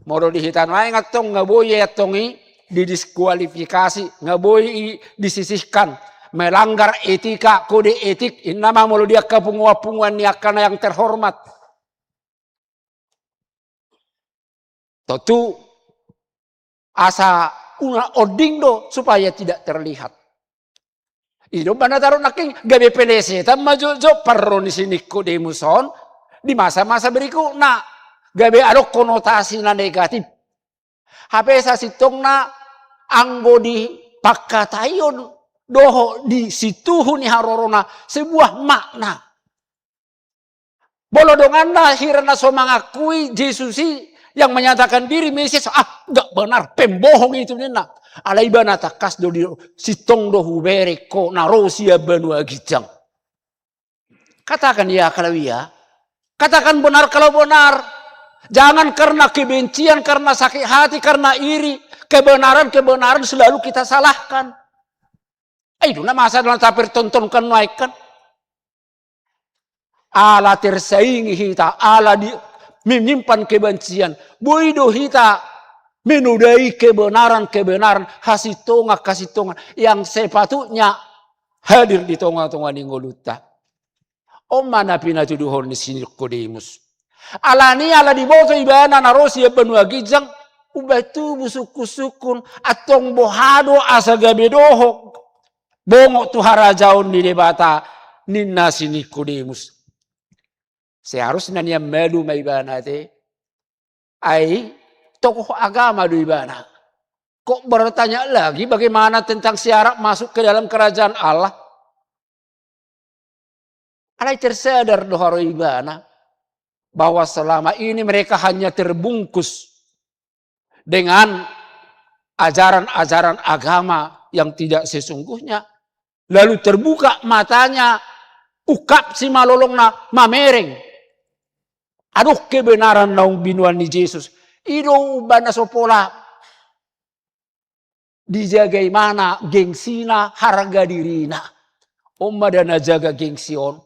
Molo di hita nuaeng antong nga boi antong i didiskualifikasi, nga boi i disisihkan, melanggar etika, kode etik, inna ma molo di angka punguan-punguan ni angka na yang terhormat. Tontu asa unang onding do supaya tidak terlihat. I do umbahen na tardok nangkin gabe pelesetan ma jotjot parro ni si Nikodemus on di masa-masa berikutna. Gabe adong konotasi na negatif. Hape sasintongna anggo di pangkataion dohot di situhu ni harorona sebuah makna. Molo donganna hira na so mangakui Jesus i yang menyatakan diri Mesias, ah, nggak benar, pembohong itu ninna. Alai ibana tangkas do didok, sintong do hubereng ho na ro sian banua ginjang. Katakan iya kalau iya. Katakan benar kalau benar. Jangan karena kebencian, karena sakit hati, karena iri. Kebenaran-kebenaran selalu kita salahkan. Ai i do na masa na tapertontonkan nuaeng kan. Ala tersaingi hita, ala di, menyimpan kebencian. Boi do hita menodai kebenaran-kebenaran, hasintongan-hasintongan yang sepatutnya hadir di tonga-tonga ni ngolunta. On ma na pinatuduhon ni si Nikodemus. Alani ala diboto ibana na ro sian banua ginjang, umbahen tubu sungkun-sungkun, antong boha do asa gabe dohot bongot tu harajaon ni Debata, ninna si Nikodemus. Seharusna nian malu ma ibana te. Ai tokoh agama do ibana. Kok bertanya lagi bagaimana tentang syarat masuk ke dalam kerajaan Allah? Alai tersadar do haroa ibana bahwa selama ini mereka hanya terbungkus dengan ajaran-ajaran agama yang tidak sesungguhnya. Lalu terbuka matanya, ungkap simalolongna, mamereng. Adong kebenaran naung binoan ni Jesus. I do umbahen na so pola dijaga ibana gengsina, harga dirina. On ma da na jaga gengsi on.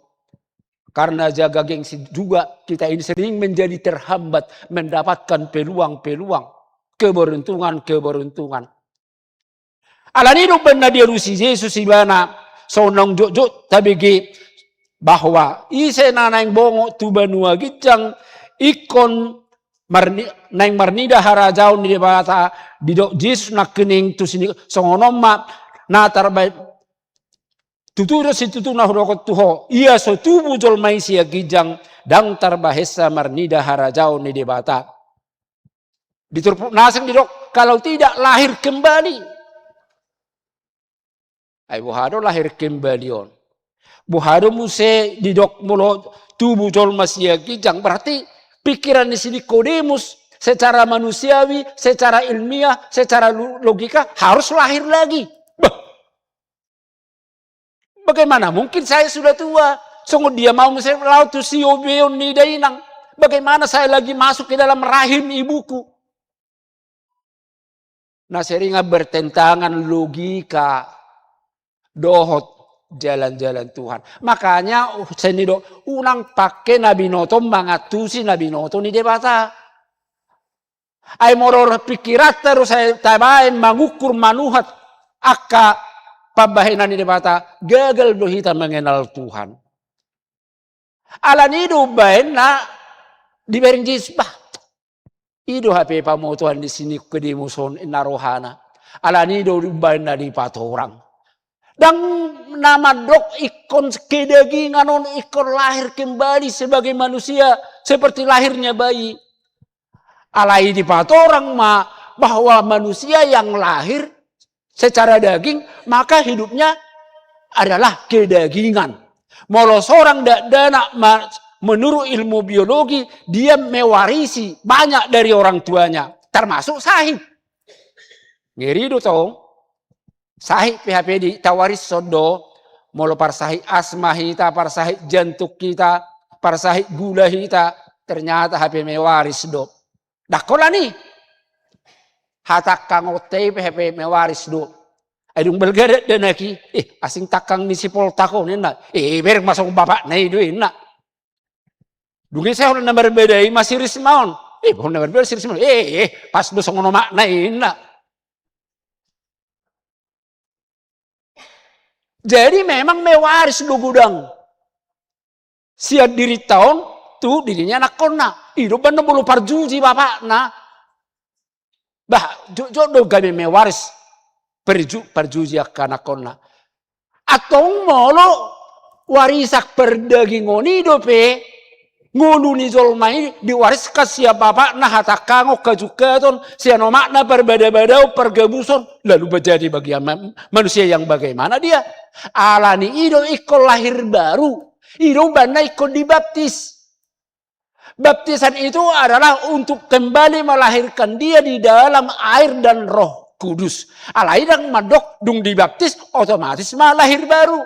Karena jaga gengsi juga kita ini sering menjadi terhambat mendapatkan peluang-peluang, keberuntungan-keberuntungan. Alani i do umbahen na dialusi Jesus ibana, songon naung jotjot tabege bahwa ise na naeng bongot tu banua ginjang, ingkon marni-, naeng marnida harajaon ni Debata, didok Jesus nangkining tu si Ni-, songon on ma na tarba-, tutu do situtu na hudok tu ho, ia so tubu jolma i sian ginjang, ndang tarbahensa marnida harajaon ni Debata. Di turpuk na asing didok, kalau tidak lahir kembali. Ai boha do lahir kembali on? Boha do muse didok molo tubu jolma sian ginjang? Berarti pikiran ni si Nikodemus secara manusiawi, secara ilmiah, secara lu-, logika harus lahir lagi. Bah. Bagaimana mungkin saya sudah tua? Songon dia mau muse laho tu siobeon ni dainang? Bagaimana saya lagi masuk ke dalam rahim ibuku? na sering bertentangan logika dohot jalan-jalan Tuhan. Makanya, uh, seni do, unang pake na binoto mangantusi na binoto ni Debata. Ai molo pikiranta do sai tabaen mangukur manuhat angka pambahenan ni Debata, gagal do hita mengenal Tuhan. Alani i do umbaen na dibereng Jesus, bah. I do hape pamotoan ni si Nikodemus on, inna rohana. Alani i do umbaen na dipatorang. Ndang na mandok ingkon kedagingan on, ingkon lahir kembali sebagai manusia, seperti lahirnya bayi. Alai dipatorang ma bahwa manusia yang lahir secara daging, maka hidupnya adalah kedagingan. Molo seorang dakdanak ma-, menurut ilmu biologi, dia mewarisi banyak dari orang tuanya, termasuk sahit. Ngeri do tong. Sahit pe hape ditawarishon do, molo parsahit asma hita, parsahit jantung hita, parsahit gula hita, ternyata hape mewaris do. Ndang holan i. Hatangkangonta i pe hape mewaris do. Ai dung balga dakdanak i, eh, asing tangkang ni si Poltak on, inna. Eh, bereng ma songon bapakna i do, inna. Dung i sai holan na marbadai ma si Risma on. Eh, holan na marbadai si Risma on. Eh, eh, pas do songon omakna i, inna. Jadi memang mewaris do godang sian dirinta on tu diri ni anakkonna. I do umbaen na molo parjuji bapakna. Bah, jo-, jotjot do gabe mewaris parju-, parjuji angka anakkonna. Antong molo warisan pardagingon i dope ngolu ni jolma i diwariskan sian bapakna hatangkangon, hajungkaton, sian omakna parbadabadaon, pargabuson, lalu menjadi bagian ma-, manusia yang bagaimana dia? Alani i do ingkon lahir baru. I do umbaen na ingkon dibaptis. Baptisan itu adalah untuk kembali melahirkan dia di dalam air dan Roh Kudus. Alai ndang mandok dung dibaptis otomatis ma lahir baru.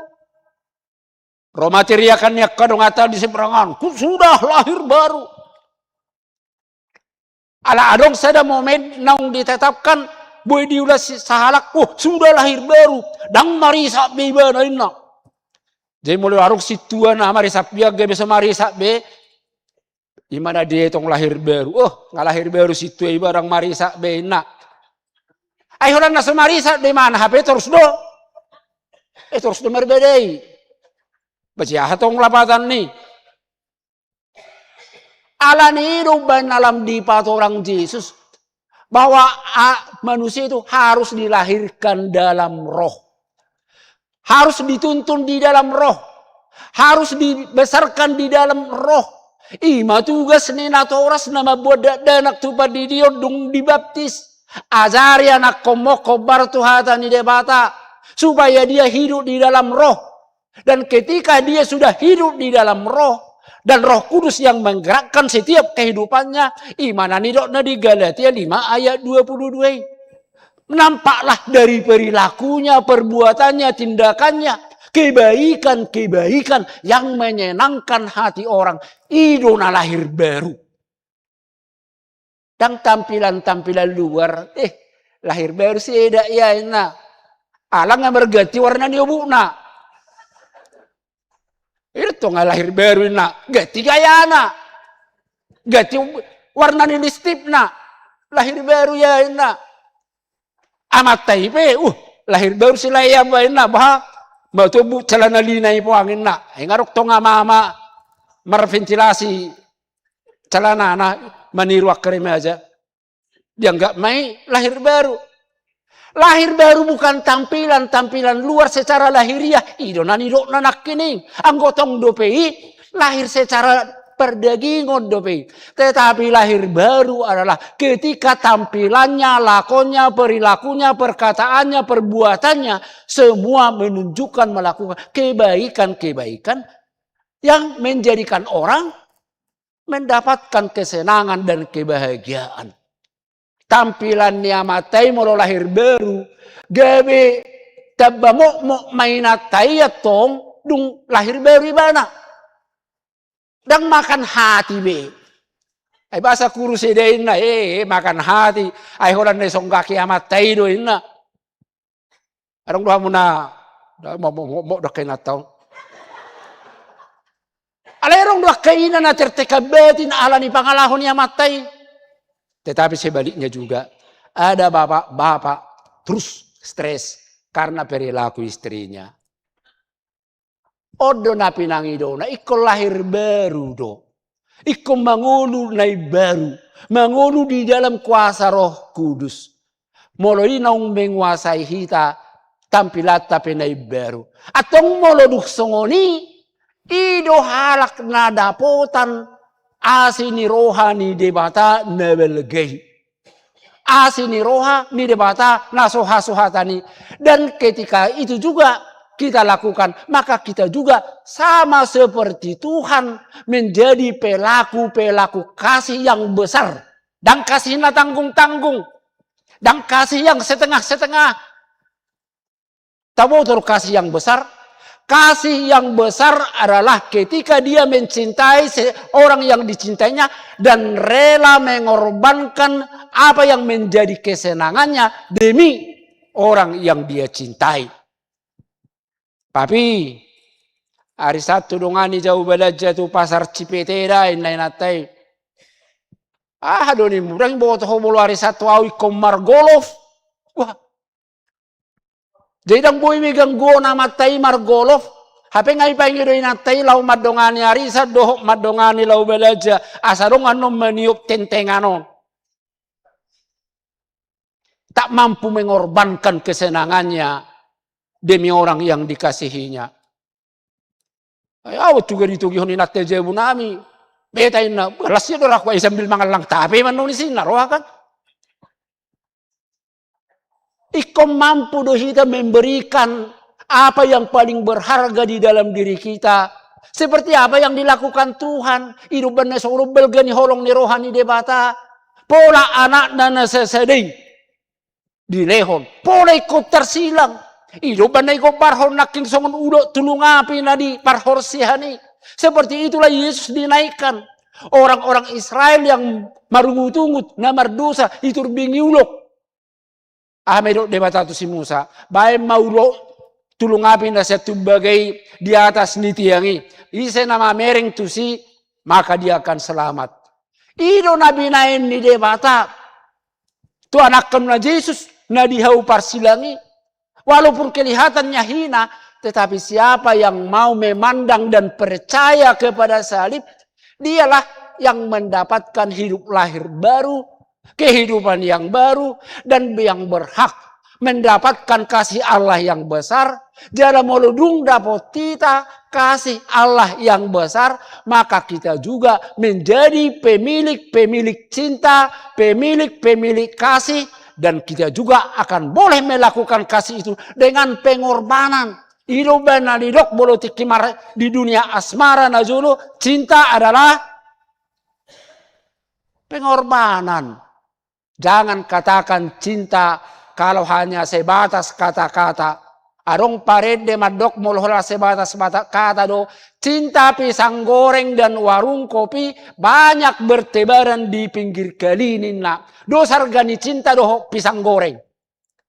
Ro ma teriakan ni angka donganta di seberang on, "Ku sudah lahir baru." Ala adong sada momen naung ditetapkan, boi diula si-, sahalak, "Oh, sudah lahir baru." Ndang marisap be ibana, inna. Jadi molo adong sintua na marisap be, anggiat be so marisap be, i ma na dietong lahir baru. Oh, nga lahir baru sintua i, barang marisap be, inna. Ai holan na so marisap do ibana, hape torus do. Eh, torus do marbadai. Ba sian aha tong lapatan ni? Alani i do umbaen na lam dipatorang Jesus bahwa, a, manusia itu harus dilahirkan dalam roh. Harus dituntun di dalam roh. Harus dibesarkan di dalam roh. I ma tugas ni natoras na mamboan dakdanak tu pandidion dung dibaptis. Ajari anakkonmu, hombar tu hata ni Debata, supaya dia hidup di dalam roh. Dan ketika dia sudah hidup di dalam roh, dan Roh Kudus yang menggerakkan setiap kehidupannya, i ma na nidokna di Galatia lima ayat dua puluh dua i. Nampaklah dari perilakunya, perbuatannya, tindakannya, kebaikan-kebaikan yang menyenangkan hati orang. I do na lahir baru. Ndang tampilan-tampilan luar, eh, lahir baru si eda ia, inna. Ala nga marganti warna ni obukna. I do tong nga lahir baru, inna. Ganti gayana. Ganti warna ni listipna. Lahir baru ia, inna. Amanta i pe, uh, lahir baru si lae, ia ba, inna, bah. Matombuk celana lina i poang, inna. Nga adong tong ama-ama marventilasi celanana maniru angka remaja. Dianggap ma i lahir baru. Lahir baru bukan tampilan, tampilan luar secara lahiriah. I do na nidokna nangkining. Anggo tong dope i lahir secara perdagingon dope i. Tetapi lahir baru adalah ketika tampilannya, lakonnya, perilakunya, perkataannya, perbuatannya, semua menunjukkan, melakukan kebaikan-kebaikan yang menjadikan orang mendapatkan kesenangan dan kebahagiaan. Tampilan ni amanta i molo lahir baru, gabe tamba mokmok ma inanta i antong dung lahir baru ibana. Ndang makan hati be. Ai boasa kurus i da inna, eh, eh, makan hati, ai holan na isonggaki amanta i do inna. Adong do hamu na, da, mo, mo, mo, mo, da kena tau. Alai adong do angka ina na tertekan batin ala ni pangalaho ni amanta i. Tetapi sebaliknya juga, ada bapak-bapak terus stres karena perilaku istrinya. On do na pinangidona, ingkon lahir baru do. Ingkon mangolu na imbaru. Mangolu di dalam kuasa Roh Kudus. Molo i naung menguasai hita, tampilanta pe na imbaru. Antong molo dung songon i, i do halak na dapotan asi ni roha ni Debata na balga i. Asi ni roha ni Debata na so hasuhatan i. Dan ketika itu juga kita lakukan, maka kita juga sama seperti Tuhan menjadi pelaku-pelaku kasih yang besar. Ndang kasih na tanggung-tanggung. Ndang kasih yang setengah-setengah. Taboto do kasih yang besar? Kasih yang besar adalah ketika dia mencintai se-, orang yang dicintainya dan rela mengorbankan apa yang menjadi kesenangannya demi orang yang dia cintai. Papi, ari Sabtu dongani jo au balanja tu pasar Cipete da, inna inanta i. Aha do nimmu, ndang diboto ho molo ari Sabtu au ingkon margolf? Wah. Jadi ndang boi be gangguon amanta i margolf. Hape nga dipangido inanta i laho mandongani arisan dohot mandongani laho balanja. Asa adong annon maniop tentengan on. Tak mampu mengorbankan kesenangannya demi orang yang dikasihinya. Ai au juga ditogihon inanta i jabu nami. Beta inna, las ia do rohangku, ai sambil mangallang tape manang di sini na roha kan. Ingkon mampu do hita memberikan apa yang paling berharga di dalam diri kita. Seperti apa yang dilakukan Tuhan. I do umbahen na songon on balga ni holong ni roha ni Debata. Pola anakna na sasada i dilehon. Pola ingkon tarsilang. I do umbahen na digombarhon nangkin songon ulok tulung api na di parhorsihan i. Seperti itulah Yesus dinaikkan. Orang-orang Israel yang marungut-ungut, na mardosa, diturbingi ulok. Aha ma didok Debata tu si Musa? Baen ma ulok tulung api na sian tumbaga i di atas ni tiang i. Ise na mamereng tusi, maka dia akan selamat. I do na binaen ni Debata tu Anakkonna Jesus na di hau parsilang i. Walaupun kelihatannya hina, tetapi siapa yang mau memandang dan percaya kepada salib, dialah yang mendapatkan hidup lahir baru, kehidupan yang baru, dan yang berhak mendapatkan kasih Allah yang besar. Jala molo dung dapot hita kasih Allah yang besar, maka kita juga menjadi pemilik-pemilik cinta, pemilik-pemilik kasih, dan kita juga akan boleh melakukan kasih itu dengan pengorbanan. I do umbahen na didok molo tingki mar-, di dunia asmara na jolo, cinta adalah pengorbanan. Jangan katakan cinta kalau hanya sebatas kata-kata. Adong parende mandok molo holan sebatas bata-, kata do, cinta pisang goreng dan warung kopi banyak bertebaran di pinggir kali ninna. Dos harga ni cinta dohot pisang goreng.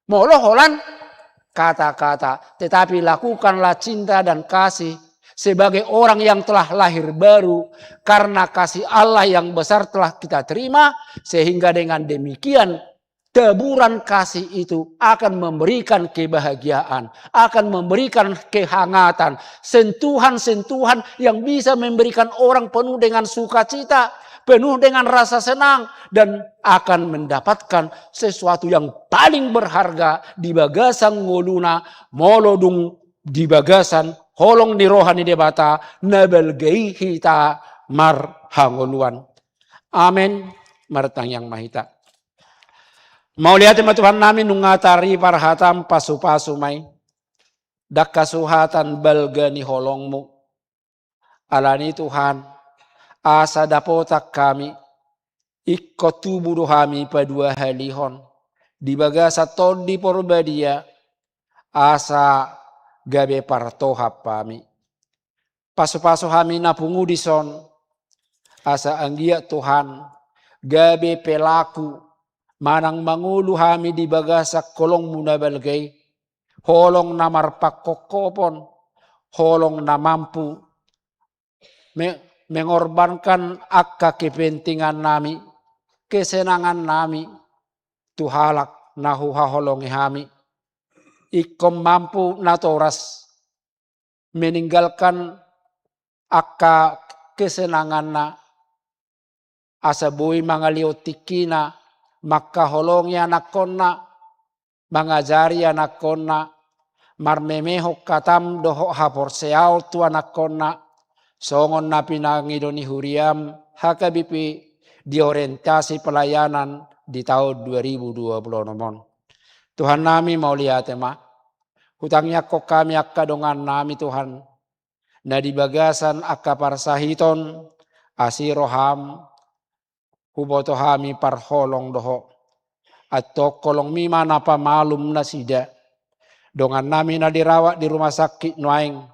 Molo holan kata-kata, tetapi lakukanlah cinta dan kasih sebagai orang yang telah lahir baru, karena kasih Allah yang besar telah kita terima, sehingga dengan demikian taburan kasih itu akan memberikan kebahagiaan, akan memberikan kehangatan, sentuhan-sentuhan yang bisa memberikan orang penuh dengan sukacita, penuh dengan rasa senang, dan akan mendapatkan sesuatu yang paling berharga di bagasan ngoluna, molo dung di bagasan holong ni roha ni Debata na balga i hita marhangoluan. Amen. Martangiang ma hita. Mauliate ma Tuhannami, nunga tarida parhataM, pasupasu ma i. Ndang hasuhatan balga ni holongMu. Alani Tuhan, asa dapotan hami, ingkon tubu do hami paduahalihon di bagasan Tondi Porbadia, asa gabe partohap hami. Pasupasu hami na pungu dison, asa anggiat Tuhan, gabe pelaku manang mangolu hami di bagasan holongmu na balga i, holong na marpangkophopon, holong na mampu me-, mengorbankan angka kepentingannami, kesenangannami tu halak na huhaholongi hami. Ingkon mampu natoras meninggalkan angka kesenanganna, asa boi mangalehon tingkina mangkaholongi anakkonna, mangajari anakkonna, marmemehon hatam dohot haporseaon tu anakkonna, songon na pinangido ni huriam H K B P di orientasi pelayanan di taon dua ribu dua puluh enam on. Tuhannami, mauliate ma. Hutangiangkon hami angka dongannami, Tuhan, na di bagasan angka parsahiton, asi roham, huboto hami parholong dohot. Antong holongmi ma na pamalum nasida. Dongannami na dirawat di rumah sakit nuaeng,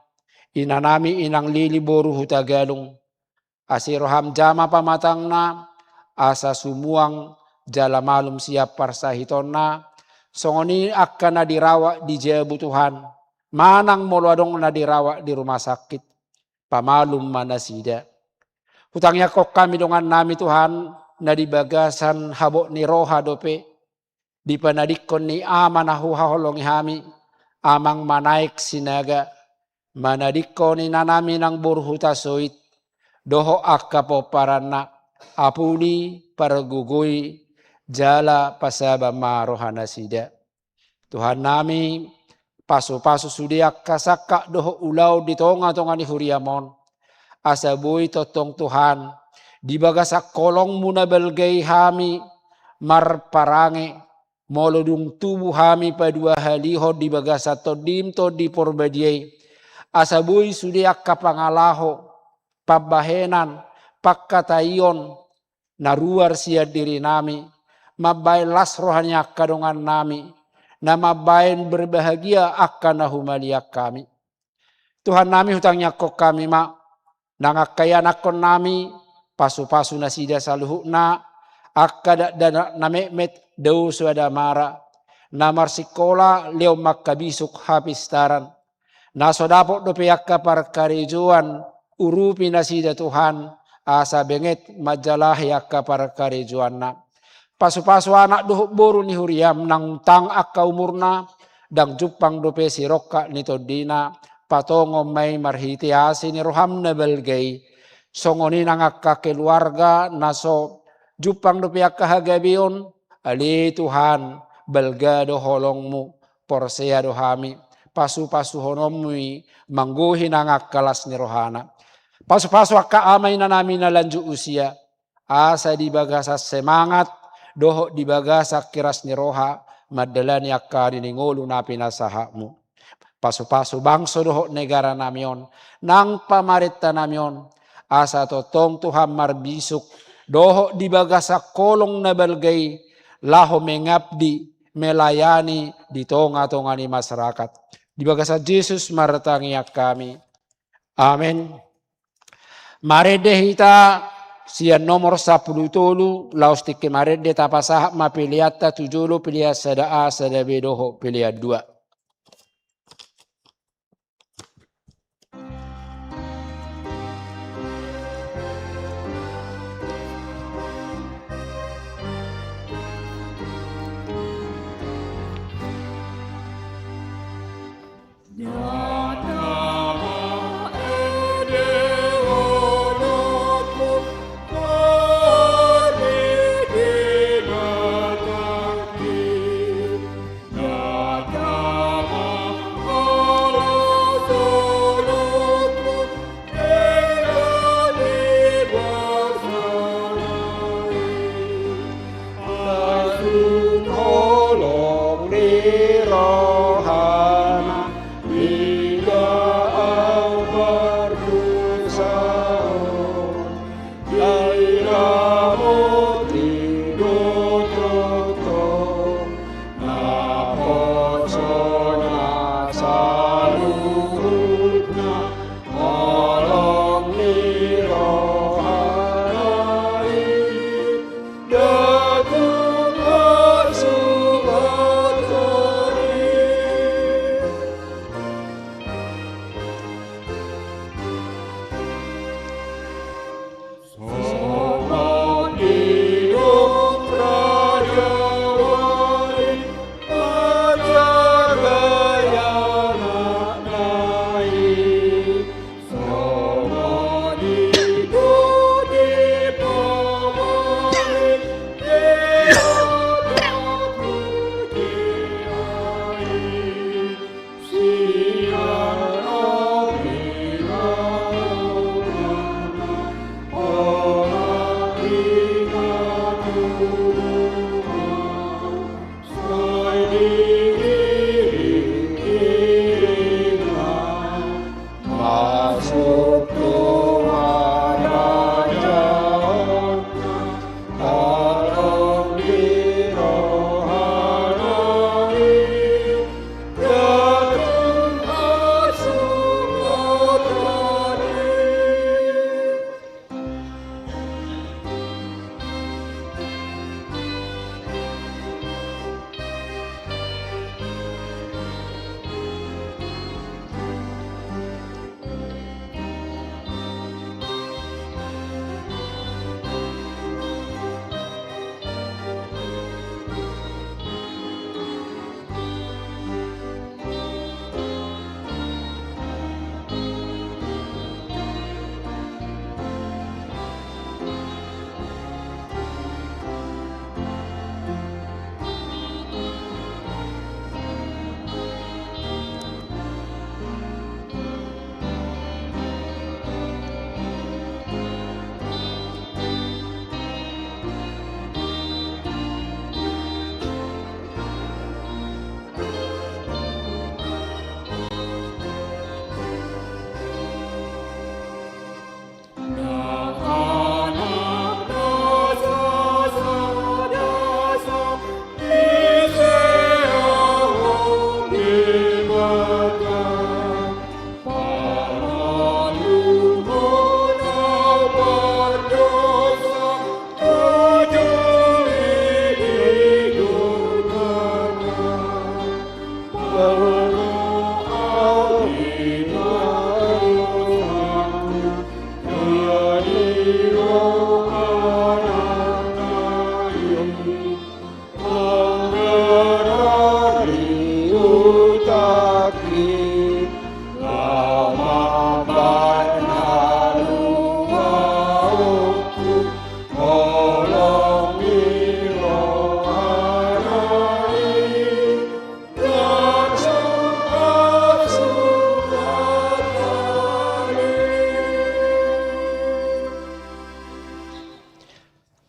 inanami Inang Lili boru Hutagalung, asi roham jama pamatangna, asa sumuang jala malum sian parsahitonna, songon i angka na dirawat di jabu, Tuhan, manang molo adong na dirawat di rumah sakit, pamalum ma nasida. Hutangiangkon hami dongannami, Tuhan, na di bagasan habot ni roha dope, di panadingkon ni ama na huhaholongi hami, Amang Manaek Sinaga, manadingkon inanami nang boru Hutasoit, dohot angka pomparanna, apuli, pargogoi, jala pasaba ma rohanasida. Tuhannami, pasupasu sude angka sangkap dohot ulaon di tongatonga ni huriam on, asa boi tongtong, Tuhan, di bagasan holongmu na balga i hami marparange, molo dung tubu hami paduahalihon di bagasan Tondim Tondi Porbadia i, asa boi sude angka pangalaho, pambahenan, pangkataion na ruar sian dirinami, mambahen las roha ni angka dongannami, na mambahen berbahagia angka na humaliang hami. Tuhannami, hutangiangkon hami ma, nang angka ianakkonnami, pasupasu nasida saluhutna, angka dakdanak na metmet, dao soada mara, na marsingkola, lehon ma angka bisuk hapistaran, na so dapot dope angka parkarejoan, urupi nasida, Tuhan, asa benget manjalahi angka parkarejoanna. Pasupasu anak dohot boru ni huriam nang tang angka umurna, ndang jumpang dope sirongkap ni tondina, patongon ma i marhite asi ni roham na balga i. Songon i nang angka keluarga na so jumpang dope angka hagabeon, ale Tuhan, balga do holongmu, porsea do hami, pasupasuhononmu i manggohi nang angka las ni rohana. Pasupasu angka ama inanami na lanjut usia, asa di bagasan semangat, dohot di bagasan keras ni roha, mandalani angka ari ni ngolu na pinasahatmu. Pasupasu bangso dohot negaranami on, nang pamarentanami on, asa tongtong Tuhan marbisuk, dohot di bagasan holong na balga i, laho mengabdi, melayani di tongatonga ni masyarakat. Di bagasan Jesus martangiang hami. Amen. Marende hita sian nomor sampulu tolu, laos tingki marende tapasahat ma peleanta tu jolo, pelean sada A, sada B dohot pelean dua.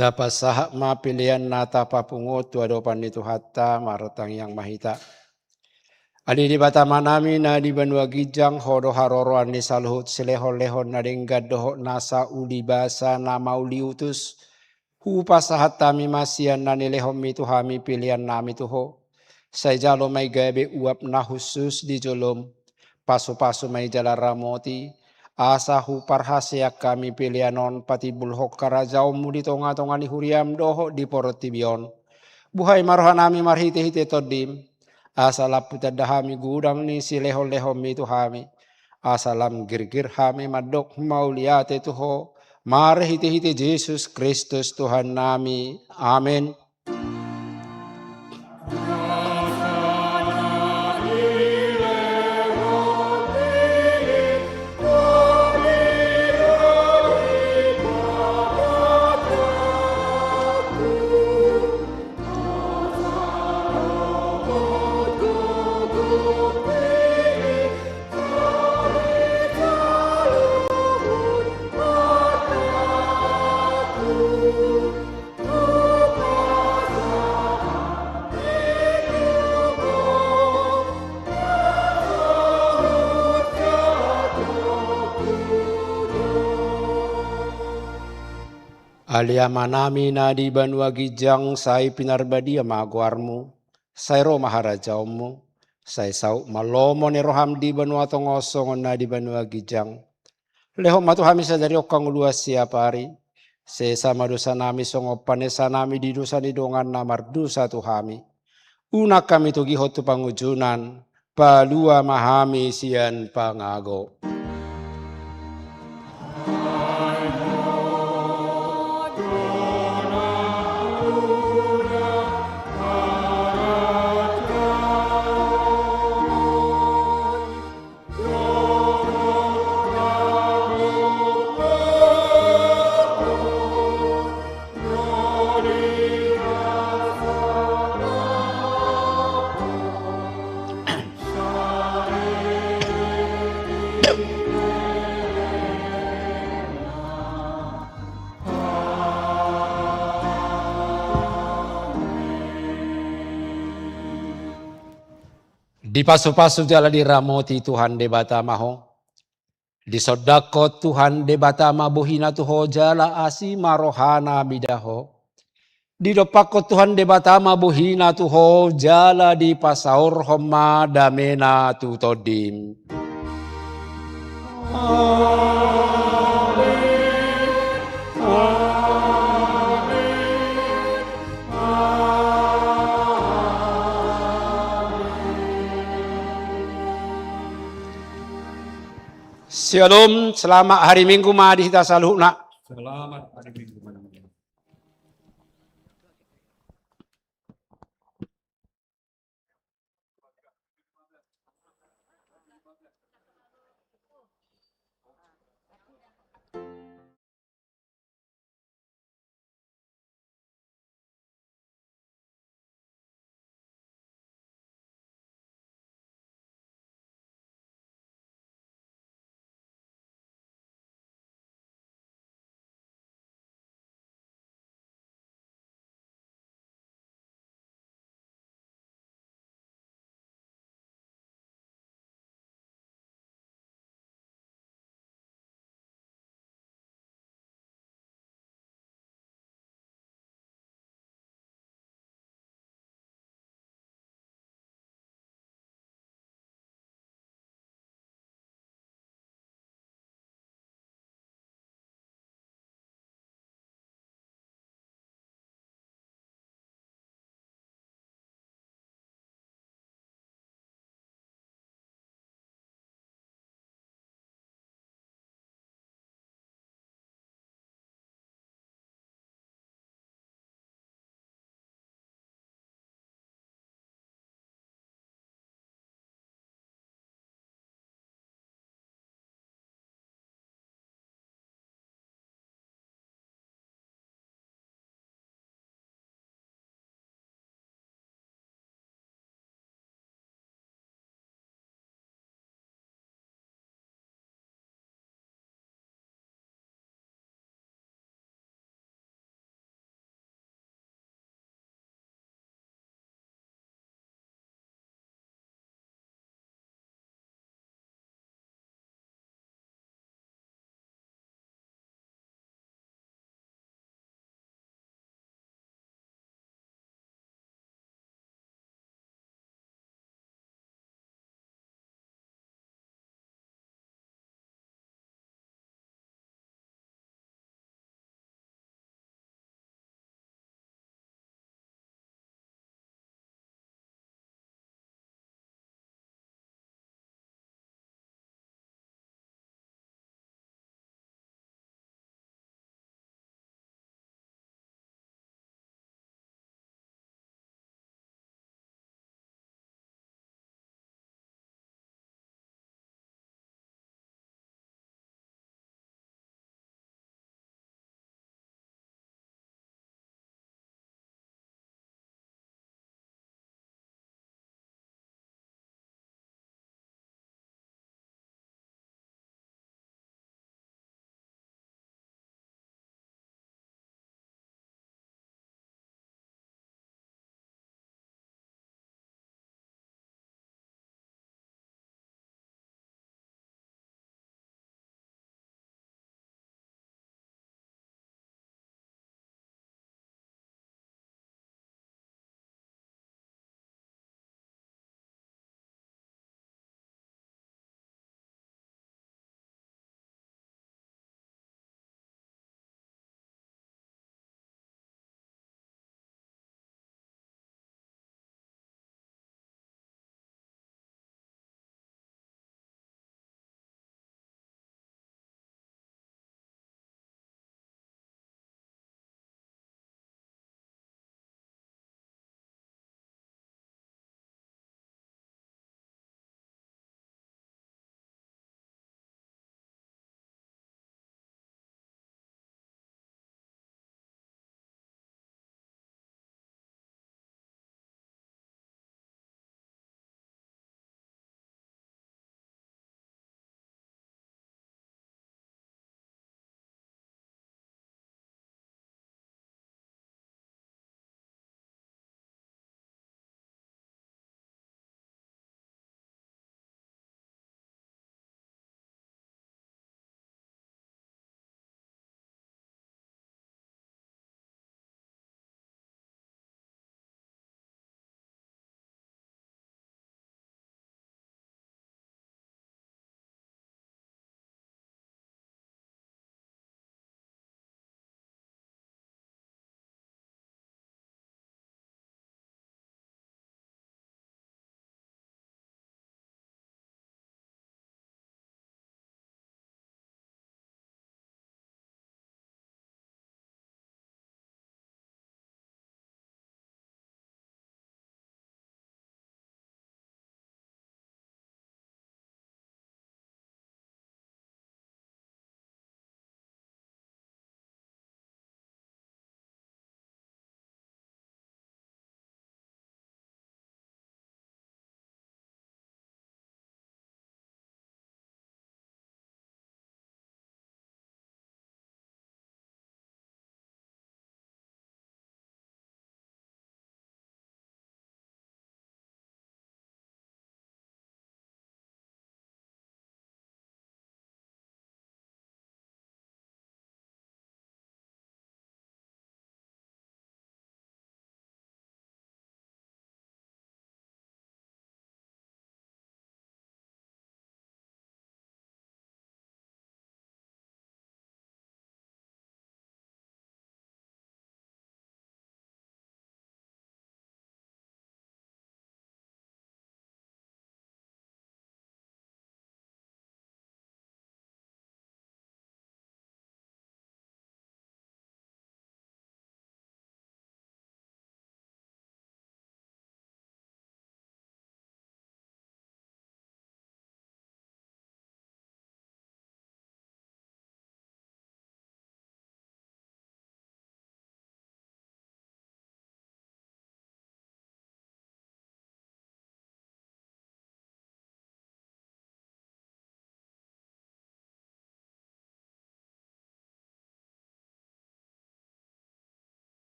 Tapasahat ma pelean na tapapungu tu adopan ni Tuhanta, martangiang ma hita. Ale Debata Amanami na di banua ginjang, Ho do haroroan ni saluhut silehonlehon na denggan dohot nasa ulibasa na mauliutus. Hupasahat hami ma sian na nilehonmi tu hami peleannami tu Ho. Sai jalo ma i gabe uap na hushus di jolom. Pasupasu ma i jala ramoti, asa huparhaseang hami pelean on patimbulhon harajaonmu di tongatonga ni huriam dohot di portibi on. Buhai ma rohanami marhitehite Tondim, asa lam hutanda hami godang ni silehonlehonmi tu hami, asa lam girgir hami mandok mauliate tu Ho, marhitehite Jesus Kristus Tuhannami. Amen. Ale Amanami na di banua ginjang, sai pinarbadia ma goarmu, sai ro ma harajaonmu, sai saut ma lomo ni roham di banua tonga on songon na di banua ginjang. Lehon ma tu hami sadari on hangoluan siapari. Sesa ma dosanami songon panesanami di dosa ni dongan na mardosa tu hami. Unang hami togihon tu pangunjunan, palua ma hami sian pangago. Dipasupasu jala diramoti Tuhan Debata ma ho. Disondangkon Tuhan Debata ma bohina tu ho jala asi ma rohana mida ho. Didompakkon Tuhan Debata ma bohina tu ho jala dipasaorhon ma damena tu tondim. Syalom, selamat hari Minggu ma di hita saluhutna. Selamat hari Minggu.